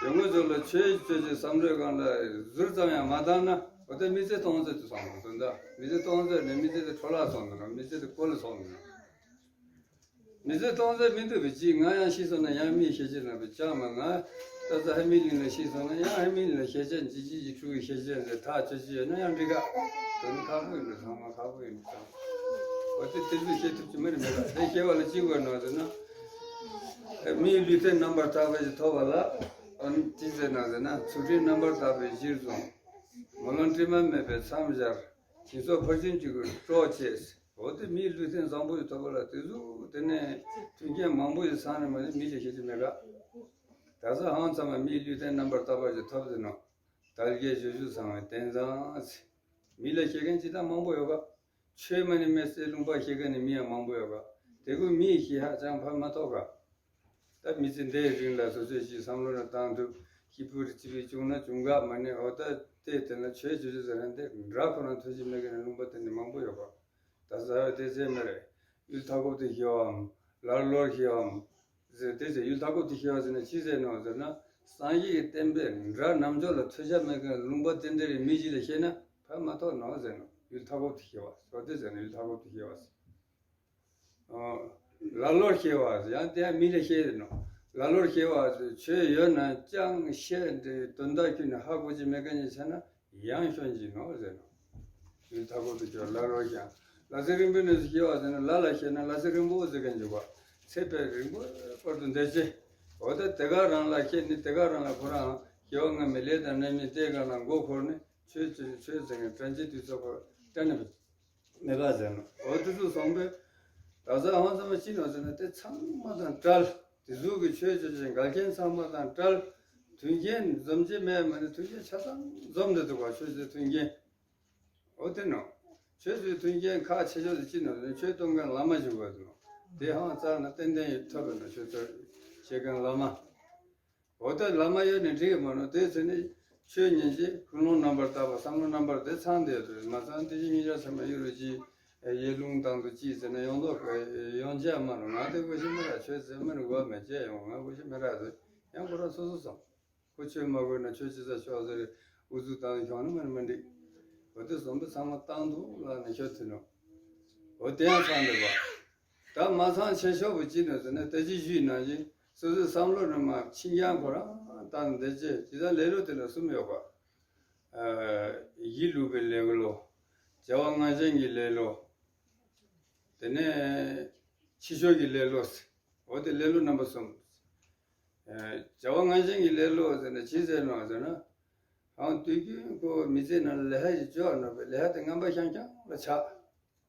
ཡོང་ངོ་ཚོ་ལ་ཆོས་ཆོས་ཀྱི་བསམ་བློའི་སྒང་ལ་ཟུར་ཙམ་ཡང་མ་བཏང་ན་འོ་དེ་མི་ཚེ་སྟོང་ཟད་དུ་སོང་ནོ་དོན་དག་མི་ཚེ་སྟོང་ཟད་ནས་མི་ཚེ་དེ་འཕྲོ་བརླག་སོང་ནོ་མི་ཚེ་དེ་བཀོལ་སོང་ནོ། མི་ཚེ་སྟོང་ཟད་མི་འདུག་པའི་ཅི་ང་ཡང་ཤི་སོང་ན་ཡང་མིའི་ཤེས་བྱ་ན་པའི་ཅང་མ་ང་ད་ཚ་ཧ་མི་ལིང་ལ་ཤི་སོང་ན་ཡང་ཧ་མི་ལིང་ལ་ཤེས་བྱ་ཇི་ཅི་ཅི་ཕྲུ་གུའི་ཤེས་བྱ་ཟེར་ཐག་ཆོད་ཅི་ཡོད་ན་ཡང་འགྲིག་ག་དོན་ཁག་པོ་ཡིན་འདུག་ཚང་མ་ཁག་པོ་ཡིན་འདུག་ཚང་། འོ་དེ་དེ་ཚོ་བཤད་ཐུབ་ཀྱི་མ་རེད་མེད་པ་དེ་སྐྱེ་བ་ལ་ཅི་དགོས་ནོ་ཟེར་ན། མིའི་ལུས་རྟེན་རྣམ་པར་དག་པ་ཞིག་ཐོབ་པ་ལ། ཨ་ནི་ཅི་ཟེར་ན་ཟེར་ན། ཚུལ་ཁྲིམས་རྣམ་པར་དག་པའི་གཞིར་བཟུང་། སྨོན་ལམ་དྲི་མ་མེད་པའི་མཚམས་སྦྱར། སྦྱིན་སོགས་ཕར་ཕྱིན་གྱི་གྲོགས་བྱས། འོ་དེ་མིའི་ལུས་རྟེན་བཟང་པོ་ཞིག་ཐོབ་པ་ལ་དེ་ཟུག་དེ་ནས་མཐུན་རྐྱེན་མང་པོ་ཞིག་ཚང་ནས་མ་ནི་མི་ལ་ཤེས་ཀྱི་མེད་ག། ད་ས་ཧང་ཚང་མ་མིའི་ལུས་རྟེན་རྣམ་པར་དག་པ་ཞིག་ཐོབ་ཟེར་ནོ། དལ་བརྒྱད་བཞི་བཅུ་ཚང་བའི་རྟེན་བཟང་ཟེར། མི་ལ་ཤེས་མཁན་ཅི་ལྟར་མང་པོ་ཡོད་ག། ཆོས་མ་ནི་མེད་སའི་ལུང་པ་ཤེས་མཁན་ནི་མི་ཡང་མང་པོ་ཡོད་ག། དེ་ཀུན་མིའི་ཤེས་ཧ་ཅང་ཕན་མ་ཐོགས་ག། ད་མི་ཚེ་འདིའི་རིང་ལ་སོ་སོས་ཅིག་བསམ་བློ་ནི་བཏང་ཐུབ། ཤི་བོ་རི་ཅི་བི་བྱུང་ན་བྱུང་ག་མ་ནི། འོ་ད་དེ་དེ་ལ་ཆོས་བྱེད་རྒྱུ་ཟེར་ན་འདི་འདྲ་ཁོ་རང་ཐུགས་རྗེ་མེད་མཁན་ནི་ལུང་པ་དེ་ནི་མང་པོ་ཡོད་ག། ད་ཟ་བའི་དེ་ཚེ་མེད་རེད། ཡུལ་མཐའ་འཁོབ་ཏུ་སྐྱེ་བའམ། ལར་ལོར་སྐྱེ་བའམ། ཟེར་དེ་ཚེ་ཡུལ་མཐའ་འཁོབ་ཏུ་སྐྱེ་བ་ཟེར་ན་ཅི་ཟེར་ནོ་ཟེར་ན། སངས་རྒྱས་ཀྱི་བསྟན་པའི་དགྲ་རྣམ་འབྱོར་ལ་ཐོས་བྱ་མེད་མཁན་ལུང་པ་དེ་འདིར་མི་གཅིག་ལ་བཤད་ན་ཕན་མ་ཐོགས་ནོ་ཟེར་ནོ། ཡུལ་མཐའ་འཁོབ་ཏུ་སྐྱེ་བ་སོ་དེ་ཟེར་ན་ཡུལ་མཐའ་འཁོབ་ཏུ་སྐྱེ་བ་ཟེར། ལ་ལོར་སྐྱེ་བ་ཟེར་ཡང་དེ་ཡང་མི་ལ་བཤད་ནོ། ལ་ལོར་སྐྱེ་བ་ཟེར་ཆོས་ཡོད་ན་ཅང་བཤད་དེ་དོན་དག་ཁྱོན་ནས་ཧ་གོ་གི་མེད་མཁན་ནི་བྱས་ན། ཡང་སྐྱོན་གྱིས་ནོ་ཟེར་ནོ། ཡུལ་མཐའ་འཁོབ་ཏུ་སྐྱེ་བ་ལ་ལོར་ཀྱང་། ལ་ཚེ་རིང་པོའི་གནས་སུ་སྐྱེ་བ་ཟེར་ན་ལ་ལ་བཤད་ན་ལ་ཚེ་རིང་པོ་ཟེར་མཁན་འཇུག་པ། ཚེ་དཔལ་རིང་པོའི་བར་དུ་བདེ་སྐྱིད། འོ་ད་དེ་ག་རང་ལ་བཤད་ནི་དེ་ག་རང་ལ་ཁོ་རང་སྐྱེ་བ་སྔ་མའི་ལས་དང་རྣམ་སྨིན་དེ་ག་ལ་མགོ་འཁོར་ནས་ཆོས་ཆོས་ཆོས་ཟེར་མཁན་དྲན་བྱེད་དུས་ཚོད་ཁོ་དྲན་ནས་མེད་པ་ཟེར་ནོ། འོ་དེ་ཚོ་སོང་པས། ད་ས་ཧང་ཚང་མ་ཅི་ནོ་ཟེར་ན་དེ་ཚང་མ་དང་བྲལ། དེ་ཟུག་གི་ཆོས་ཅོ་ཅན་འགལ་རྐྱེན་ཚང་མ་དང་བྲལ། མཐུན་རྐྱེན་འཛོམས་ཀྱི་མེད་མ་ནི་མཐུན་རྐྱེན་ཆ་ཚང་འཛོམས་འདི་འདུག་པ། ཆོས་ཚོའི་མཐུན་རྐྱེན། འོ་དེ་ནོ། ཆོས་ཚོའི་མཐུན་རྐྱེན་ཁག་ཆེ་ཤོས་དེ་ཅི་ནོ་ཟེར་ན་ཆོས་གཏོང་མཁན་བླ་མ་ཞིག་དགོས་འདུག། དེ་ཧང་ཚང་ན་ཏན་ཏན་ཡོད་ཐབས་ཡོད་ན་ཆོས་ཚོ་བྱེད་མཁན་བླ་མ། འོ་ད་བླ་མ་ཡོད་ནས་འགྲིག་གི་མ་ནོ། དེ་ཚེ་ནི་ཆོས་ཉན་ཅིག་ཀུན་སློང་རྣམ་པར་དག་པ་བསམ་བློ་རྣམ་པར་དེ་ཚང་དེ་དུ་མ་ཚང་དེ་ཅི་ཉིན་ཞག་ཚང་མ་ཡོད་རུ་ཅི། ཡེ་ལུང་དང་དུ་ཅི་ཟེར་ན་ཡོང་ལོག་ཡོང་ཅེས་མ་རུང་། ང་དེ་གོ་ཤེས་མི་ར་ཆོས་ཟེར་མི་རུང་གོ་མེད་ཅེས་ཡོང་ང་གོ་ཤེས་མི་ར་དུ་ཡང་ཁོ་རང་སོ་སོ་སོང་། ཁོ་ཆོས་མ་གོ་ན་ཆོས་ཅི་ས་ཆོག་ཟེར་ཨུ་ཚུགས་བཏང་ཤོང་ནི་མ་མི་འགྲིག། འོ་དེ་བཟོ་འདི་ཚང་མ་བཏང་འདུག་ལ་ནི་ཤོད་ཐུ་ནོ། འོ་དེ་ཡང་ཚང་འདུག་པ། ད་མ་ཚང་ཆེ་ཤོས་པོ་ཅི་ནོ་ཟེར་ན་ད་ཅི་ཞུས་ནང་བཞིན་སོ་སོའི་བསམ་བློ་ནི་མ་ཕྱིན་ཀྱང་ཁོ་རང་ད་འདི་ཅི་ཇི་ལྟར་ལེ་ལོ་དེ་ལ་གསུམ་ཡོད་པ། ཡིད་བསླུ་བའི་ལེ་ལོ། བྱ་བ་ངན་ཞེན་གྱི་ལེ་ལོ། དེ་ནས་ཕྱི་ཕྱོགས་ཀྱི་ལེ་ལོ། འོ་དེ་ལེ་ལོ་རྣམ་པ་གསུམ། བྱ་བ་ངན་ཞེན་གྱི་ལེ་ལོ་ཟེར་ན་ཅི་ཟེར་ནོ་ཟེར་ན། ཧང་དུས་རྒྱུན་ཁོ་མི་ཚེ་ནང་ལ་ལས་ཧ་ཞིག་ཅོག་ནོ་པས་ལས་ཧ་དེ་ངན་པ་ཤང་ཤང་ལ་ཆགས།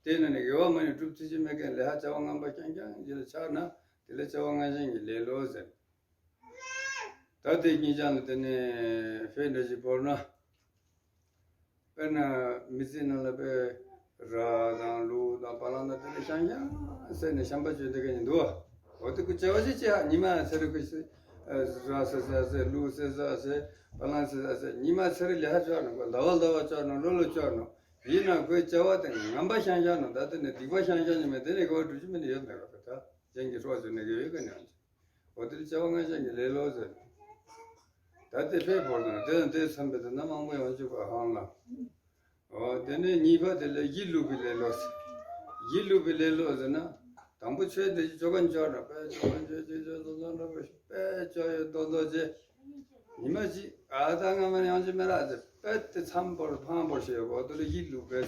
དེ་ནས་ནི་དགེ་བ་མ་ནི་སྒྲུབ་ཐུབ་ཀྱི་མེད་མཁན་ལས་ཧ་བྱ་བ་ངན་པ་རྐྱང་རྐྱང་ཅིག་ལ་ཆགས་ན་དེ་ལ་བྱ་བ་ངན་ཞེན་གྱི་ལེ་ལོ་ཟེར། ད་དེ་གཉིས་ཀྱང་ལ་དེ་ནས་ཕན་འདྲ་ཞིག་བོར་ན། དཔེར་ན་མི་ཚེ་ནང་ལ་དཔེ་ར་དང་ལུག་དང་བ་ལང་དང་དེ་ལ་ཤང་ཤང་ཟེར་ནས་ཤམ་པ་བཅོས་འདི་ག་ཉིན་འདུག་བ། འོ་དེ་ཀུ་བྱ་བ་ཞིག་ཅི་ཧ་ཉི་མ་ཚེ་རིང་ཁུ་ཤི་ར་ཟེར་ཟ་ཟེར་ལུག་ཟེར་ཟ་ཟེར་བ་ལང་ཟེར་ཟ་ཟེར་ཉི་མ་ཚེ་རིང་ལས་ཧ་ཅོག་ནོ་ཟླ་བ་ཟླ་བ་ཅོག་ནོ་ལོ་ལོ་ཅོག་ནོ། ཡིན་ན་ཁོའི་བྱ་བ་དེ་ངན་པ་ཤང་ཤང་ནོ། ད་དེ་ནས་སྡིག་པ་ཤང་ཤང་ཉི་མ་དེ་ནས་དགེ་བ་སྒྲུབ་རྒྱུ་མི་ནི་ཡོད་མེད་ག་ད་གཞན་གྱི་སྲོག་གཅོད་ནས་དགེ་བའི་ཀ་ནས་ཡང་། འོ་དེ་བྱ་བ་ངན་ཞེན་གྱི་ལེ་ལོ་ཟེར། ད་དེ་ཕེ་བོར་དང་དེ་དང་དེ་འཚམ་པའི་དོན་དག་མང་པོ་ཡོང་བཅུག་པ་ཧང་ལ། འོ་དེ་ནས་གཉིས་པ་དེ་ལ་ཡིད་བསླུ་བའི་ལེ་ལོ་ཟེར། ཡིད་བསླུ་བའི་ལེ་ལོ་ཟེར་ན། དང་པོ་ཆོས་དེ་ཅོ་ག་འཇོག་ན་དཔེ་ཅོ་ག་འཇོག་ཅོ་ཅོ་ཏོ་ཏོ་འདྲ་པོ་ཞིག་དཔེ་ཅོ་ཡོད་ཏོ་ཏོ་ཅེ། ཉི་མ་གཅིག་ཨ་ད་ང་མ་ཡང་ཅི་མེ་ར་ཟེར་དཔེ་དེ་འཚམ་པོར་ཕང་པོར་ཞེས་འོ་དེ་ལ་ཡིད་བསླུ་བའི་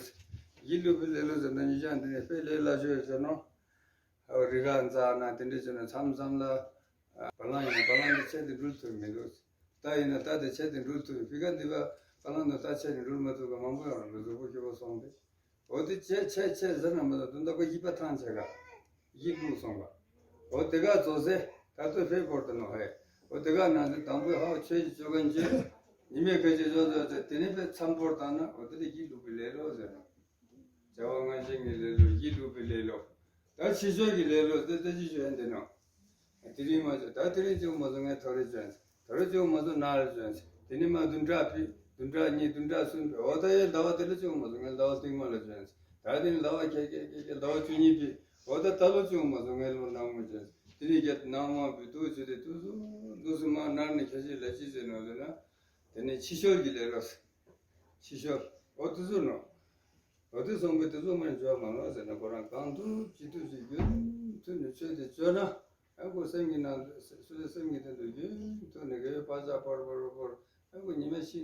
ཡིད་བསླུ་བའི་ལེ་ལོ་ཟེར་ན་ཉིན་ཞག་འདི་ནས་དཔེ་ལས་སླ་ཤོས་ཟེར་ནོ། རི་ཁ་འཛེགས་ན་དེ་འདྲ་བྱས་ན་མཚམས་མཚམས་ལ། བ་ལང་ཡིན་ན་བ་ལང་དེ་ཆད་དེ་འགྲུལ་ཐུབ་མི་འདུག་རྟ་ཡིན་ན་རྟ་དེ་ཆད་དེ་འགྲུལ་ཐུབ་ཕི་ཁ་འདི་བ་བ་ལང་དང་རྟ་ཆད་དེ་འགྲུལ་མ་ཐུབ་པ་མང་པོ་ཡོང་རེད་གཟུགས་པོ་སྐྱོ་པོ་སོང་སྟེ། འོ་དེ་ཆད་ཆད་ཆད་ཟེར་ན་མ་གཏོགས་དོན་དག་པ་ཡིད་པ་ཐང་ཆད་ག་ཡིད་ལུག་སོང་བ། འོ་དེ་ག་རྫོགས་སེ་ད་ལྟོས་ཕེ་བོར་དུ་ནོ་ཧེ། འོ་དེ་ག་ནང་དེ་དང་པོའི་ཧ་བ་ཆོས་ཀྱི་ཅོ་ག་འཇོག་ཉི་མའི་ཁ་ཆད་ཅོ་ཅོ་ཅོ་དེ་ནས་ཕེ་མཚམས་བོར་བཏང་ན་འོ་དེ་ལ་ཡིད་བསླུ་བའི་ལེ་ལོ་ཟེར་ནོ། བྱ་བ་ངན་ཞེན་གྱི་ལེ་ལོ་ཡིད་བསླུ་བའི་ལེ་ལོ། ད་ཕྱི་ཕྱོགས་ཀྱི་ལེ་ལོ་དེ་ལྟ་ཅི་ཞུ་ཡན་དེ་ནོ། དེ་རིང་མ་བྱོན་ད་དེ་རིང་གཅིག་མ་སོང་ངས་ཐོ་རེ་བྱོན། ཐོ་རེ་གཅིག་མ་སོང་ན་རེ་བྱོན། དེ་ནི་མ་བདུན་ཕྲག་ཕི་བདུན་ཕྲག་གཉིས་བདུན་ཕྲག་གསུམ་ཕི་འོ་ད་ཡའི་ཟླ་བ་དེ་ལ་གཅིག་མ་སོང་ངས་ཟླ་བ་སྟིང་མ་ལ་བྱོན། ད་དེ་ནི་ཟླ་བ་ཁྱེད་ཁྱེད་ཁྱེད་ཁྱེད་ཟླ་བ་བཅུ་གཉིས་ཕི་འོ་ད་ད་ལོ་གཅིག་མ་སོང་ངས་ལོ་ནང་མ་བྱོན། དེ་ནི་ཁྱེད་ནང་མ་ཕི་དུ་བྱོན་དེ་དུ་སུ་དུ་སུ་མ་ནར་ནི་ཁྱེད་ཀྱི་ལ་ཅི་ཟེར་ནོ་ཟེར་ན། དེ་ནི་ཕྱི་ཤོར་གྱི་ལེ་ལོ། ཕྱི་ཤོར་འོ་དུ་སུ་ནོ། འོ་དེ་སོང་པའི་དེ་ཚོ་མར་འཇོག་མ་ལོ་ཟེར་ན་ཁོ་རང་གང་ཐུབ་ཅི་ཐུབ་ཅིག་རྒྱུན་མཐུད་ནས་ཆོས་དེ་བཅོས་ན་ཨ་ཁོ་སེམས་ཀྱི་ནང་དུ་སོ་སོའི་སེམས་ཀྱི་སྟེང་དུ་རྒྱུན་མཐུད་ནས་དགེ་བའི་བག་ཆགས་ཕོར་ཕོར་ཕོར་ཨ་ཁོ་ཉི་མ་ཤི་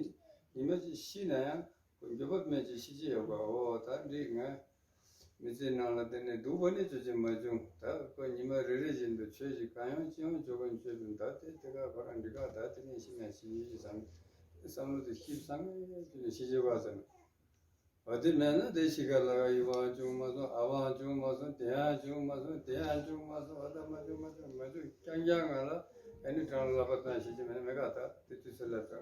ཉི་མ་གཅིག་ཤི་ན་ཡང་ཁོ་འགྱོད་པ་མེད་ཅིག་ཤི་ཅི་ཡོད་པ་འོ་ད་འགྲིག་ང་ མི་ཚེའི་ནང་ལ་དེ་ནས་སྡུག་པོ་ནི་ཅི་ཅི་མ་བྱུང་། ད་ཁོ་ཉི་མ་རེ་རེ་བཞིན་དུ་ཆོས་ཤིག་གང་ཡང་ཅི་ཡང་བྱོ་གོ་ཆོས་དུ་ད་དེ་དེ་ག་ཁོ་རང་འདི་ག་ད་དེ་ནས་ཤི་ན་ཤི་ཡི་བསམ་བསམ་བློ་དེ་ཤི་བསམ་ནས་དེ་ནས་ཤི་བྱེད་པ་ཟེར་ན། འོ་དེ་མེད་ན་དེ་ཤི་ཁ་ལ་ག་ཡུ་བའང་བྱུང་མ་སོང་། ཨ་བའང་བྱུང་མ་སོང་། དེ་ཡང་བྱུང་མ་སོང་། དེ་ཡང་བྱུང་མ་སོང་། ཨ་ད་མ་བྱུང་མ་བྱུང་མ་བྱུང་རྐྱང་རྐྱང་ང་ལ་ཨ་ནི་གྲང་ལ་ལབ་པ་དང་ཤི་ཅི་མེད་མེད་ག་ད་དེ་དུས་ཚོད་ལ་ད།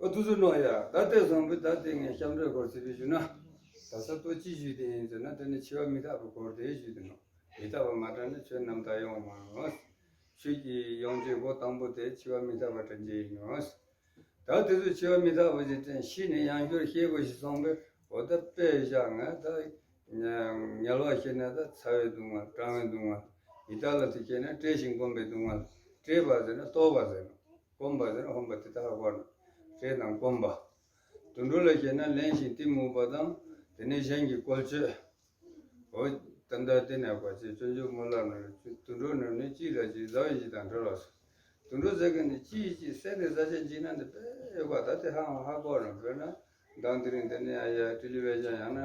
ཨོ་དུ་སུ་ནོ་ཡ། ད་དེ་སོང་བུ་ད་དེ་ངས་སྐྱབས་འགྲོའི་སྐོར་ཚིག་བི་ཞུ་ན། ད་ས་ཏོ་ཅི་ཞུས་དེ་ཡིན་ཟེར་ན་དེ་ནི་འཆི་བ་མི་རྟག་པའི་སྐོར་དེ་ཞུས་དེ་ནོ། མི་རྟག་པ་མ་དྲན་ན་ཆོས་རྣམ་དག་ཡོང་མ་ནོ། ཆོས་ཀྱི་ཡོང་ཆེད་སྒོ་དང་པོ་དེ་འཆི་བ་མི་རྟག་པ་དྲན་རྒྱུ་ཡིན་ནོ། ད་དེ་ཚོ་འཆི་བ་མི་རྟག་པ་ཞིག་དྲན་ཤི་ནས་ཡང་བསྐྱར་སྐྱེ་དགོས་ཤིག་སོང་བུ་འོ་ད་དཔེ་བཞག་ང་ད། དམྱལ་བ་ཤི་ན་ད་ཚ་བའི་སྡུག་བསྔལ་གྲང་བའི་སྡུག་བསྔལ། ཡི་དྭགས་ལ་དེ་སྐྱེས་ན་བཀྲེས་ཤིང་སྐོམ་པའི་སྡུག་བསྔལ། བཀྲེས་པ་ཟེར་ན་ལྟོགས་པ་ཟེར་ན། སྐོམ་པ་ཟེར་ན་ཧོམ་པ་དེ་དག་ཧ་གོ་ན། བཀྲེས་དང་སྐོམ་པ། དུད་འགྲོ་ལ་སྐྱེས་ན་གླེན་ཞིང་གཏི་མུག་པ་དང་དེ་ནས་གཞན་གྱི་བཀོལ་སྤྱོད། འོ་ད་ལྟ་དེ་ནས་བ་ཅེ་སྤྱོད་འཇུག་མོ་ལ་ན་དུད་འགྲོ་ནི་ནི་གཅིག་ལ་གཅིག་ཟ་བའི་གཞི་དང་བྲལ་བ་སོ། དུད་འགྲོ་ཟེར་མཁན་ནི་གཅིག་གཅིག་བསད་དེ་ཟ་བྱེད་འཇིགས་སྣང་འདི་དཔེ་ཡོད་པ་ད་དེ་ཧ་ཧ་གོ་རང་དཔེར་ན་མདང་དེ་རིང་དེ་ནས་ཡ་ཡ་ཊི་ལི་བེ་ཤན་ཡང་ན་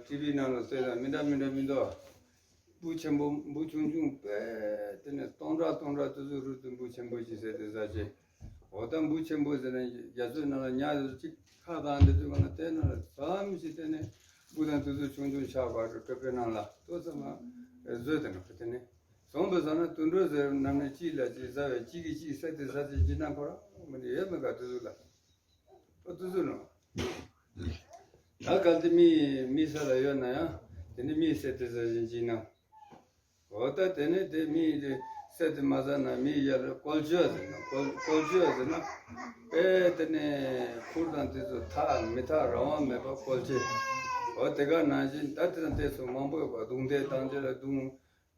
ཊི་བི་ནང་ལ་ལྟོས་དང་མི་འདྲ་མི་འདྲ་མི་འདུག་འབུ་ཆེན་པོ་འབུ་ཆུང་ཆུང་དཔེ་དེ་ནས་སྟོང་ཕྲག་སྟོང་ཕྲག་དུ་ཚོད་རུ་དུ་འབུ་ཆེན་པོ་ཞིག་ཟེར་དེ་ཟ་ཆེ། འོ་ད་འབུ་ཆེན་པོ་ཟེར་ན་རྒྱ་མཚོའི་ནང་ལ་ཉ་ཟེར་གཅིག་ཁ་གང་དེ་དུས་གང་ལ་དེ་ནང་ལ་ཙམ་ཞིག་དེ་ནས་འབུ་དང་དུ་ཚོད་ཆུང་ཆུང་ཆགས་པ་རུ་གྲོད་པའི་ནང་ལ་ལྟོ་ཙམ་མ་བཟོས་དེ་ནང་དེ་ནས་བཟུང་བའི་ས་ན་དུད་འགྲོ་ཟེར་ནམ་ནས་གཅིག་ལ་གཅིག་ཟ་བའི་གཅིག་གིས་གཅིག་ཟ་དེ་ཟ་དེ་ཅི་ན་ཁོ་རང་མི་འདི་ཡོད་མི་ག་དུ་ཚོད་ལ། ཨོ་ཏུ་ཟུ་ནོ། ད་གལ་ཏེ་མི་མི་ས་ལ་ཡོད་ན་ཡང་དེ་ནི་མི་ཟེར་དེ་ཟ་བཞིན་གྱིས་ན། འོ་ད་དེ་ནི་དེ་མི་དེ་ཟེར་དེ་མ་ཟ་ན་མི་ཡར་བཀོལ་སྤྱོད་ཟེར་ན་བཀོལ་བཀོལ་སྤྱོད་ཟེར་ན། དཔེ་དེ་ནི་ཁུར་དང་དེ་ཚོ་ཐག་མི་ཐག་རང་དབང་མེད་པ་བཀོལ་སྤྱོད། འོ་དེ་ག་ནང་བཞིན་ད་དེ་དང་དེ་ཚོ་མང་པོ་ཡོད་པ་རྡུང་རྡེག་བཏང་རྗེས་ལ་རྡུང་།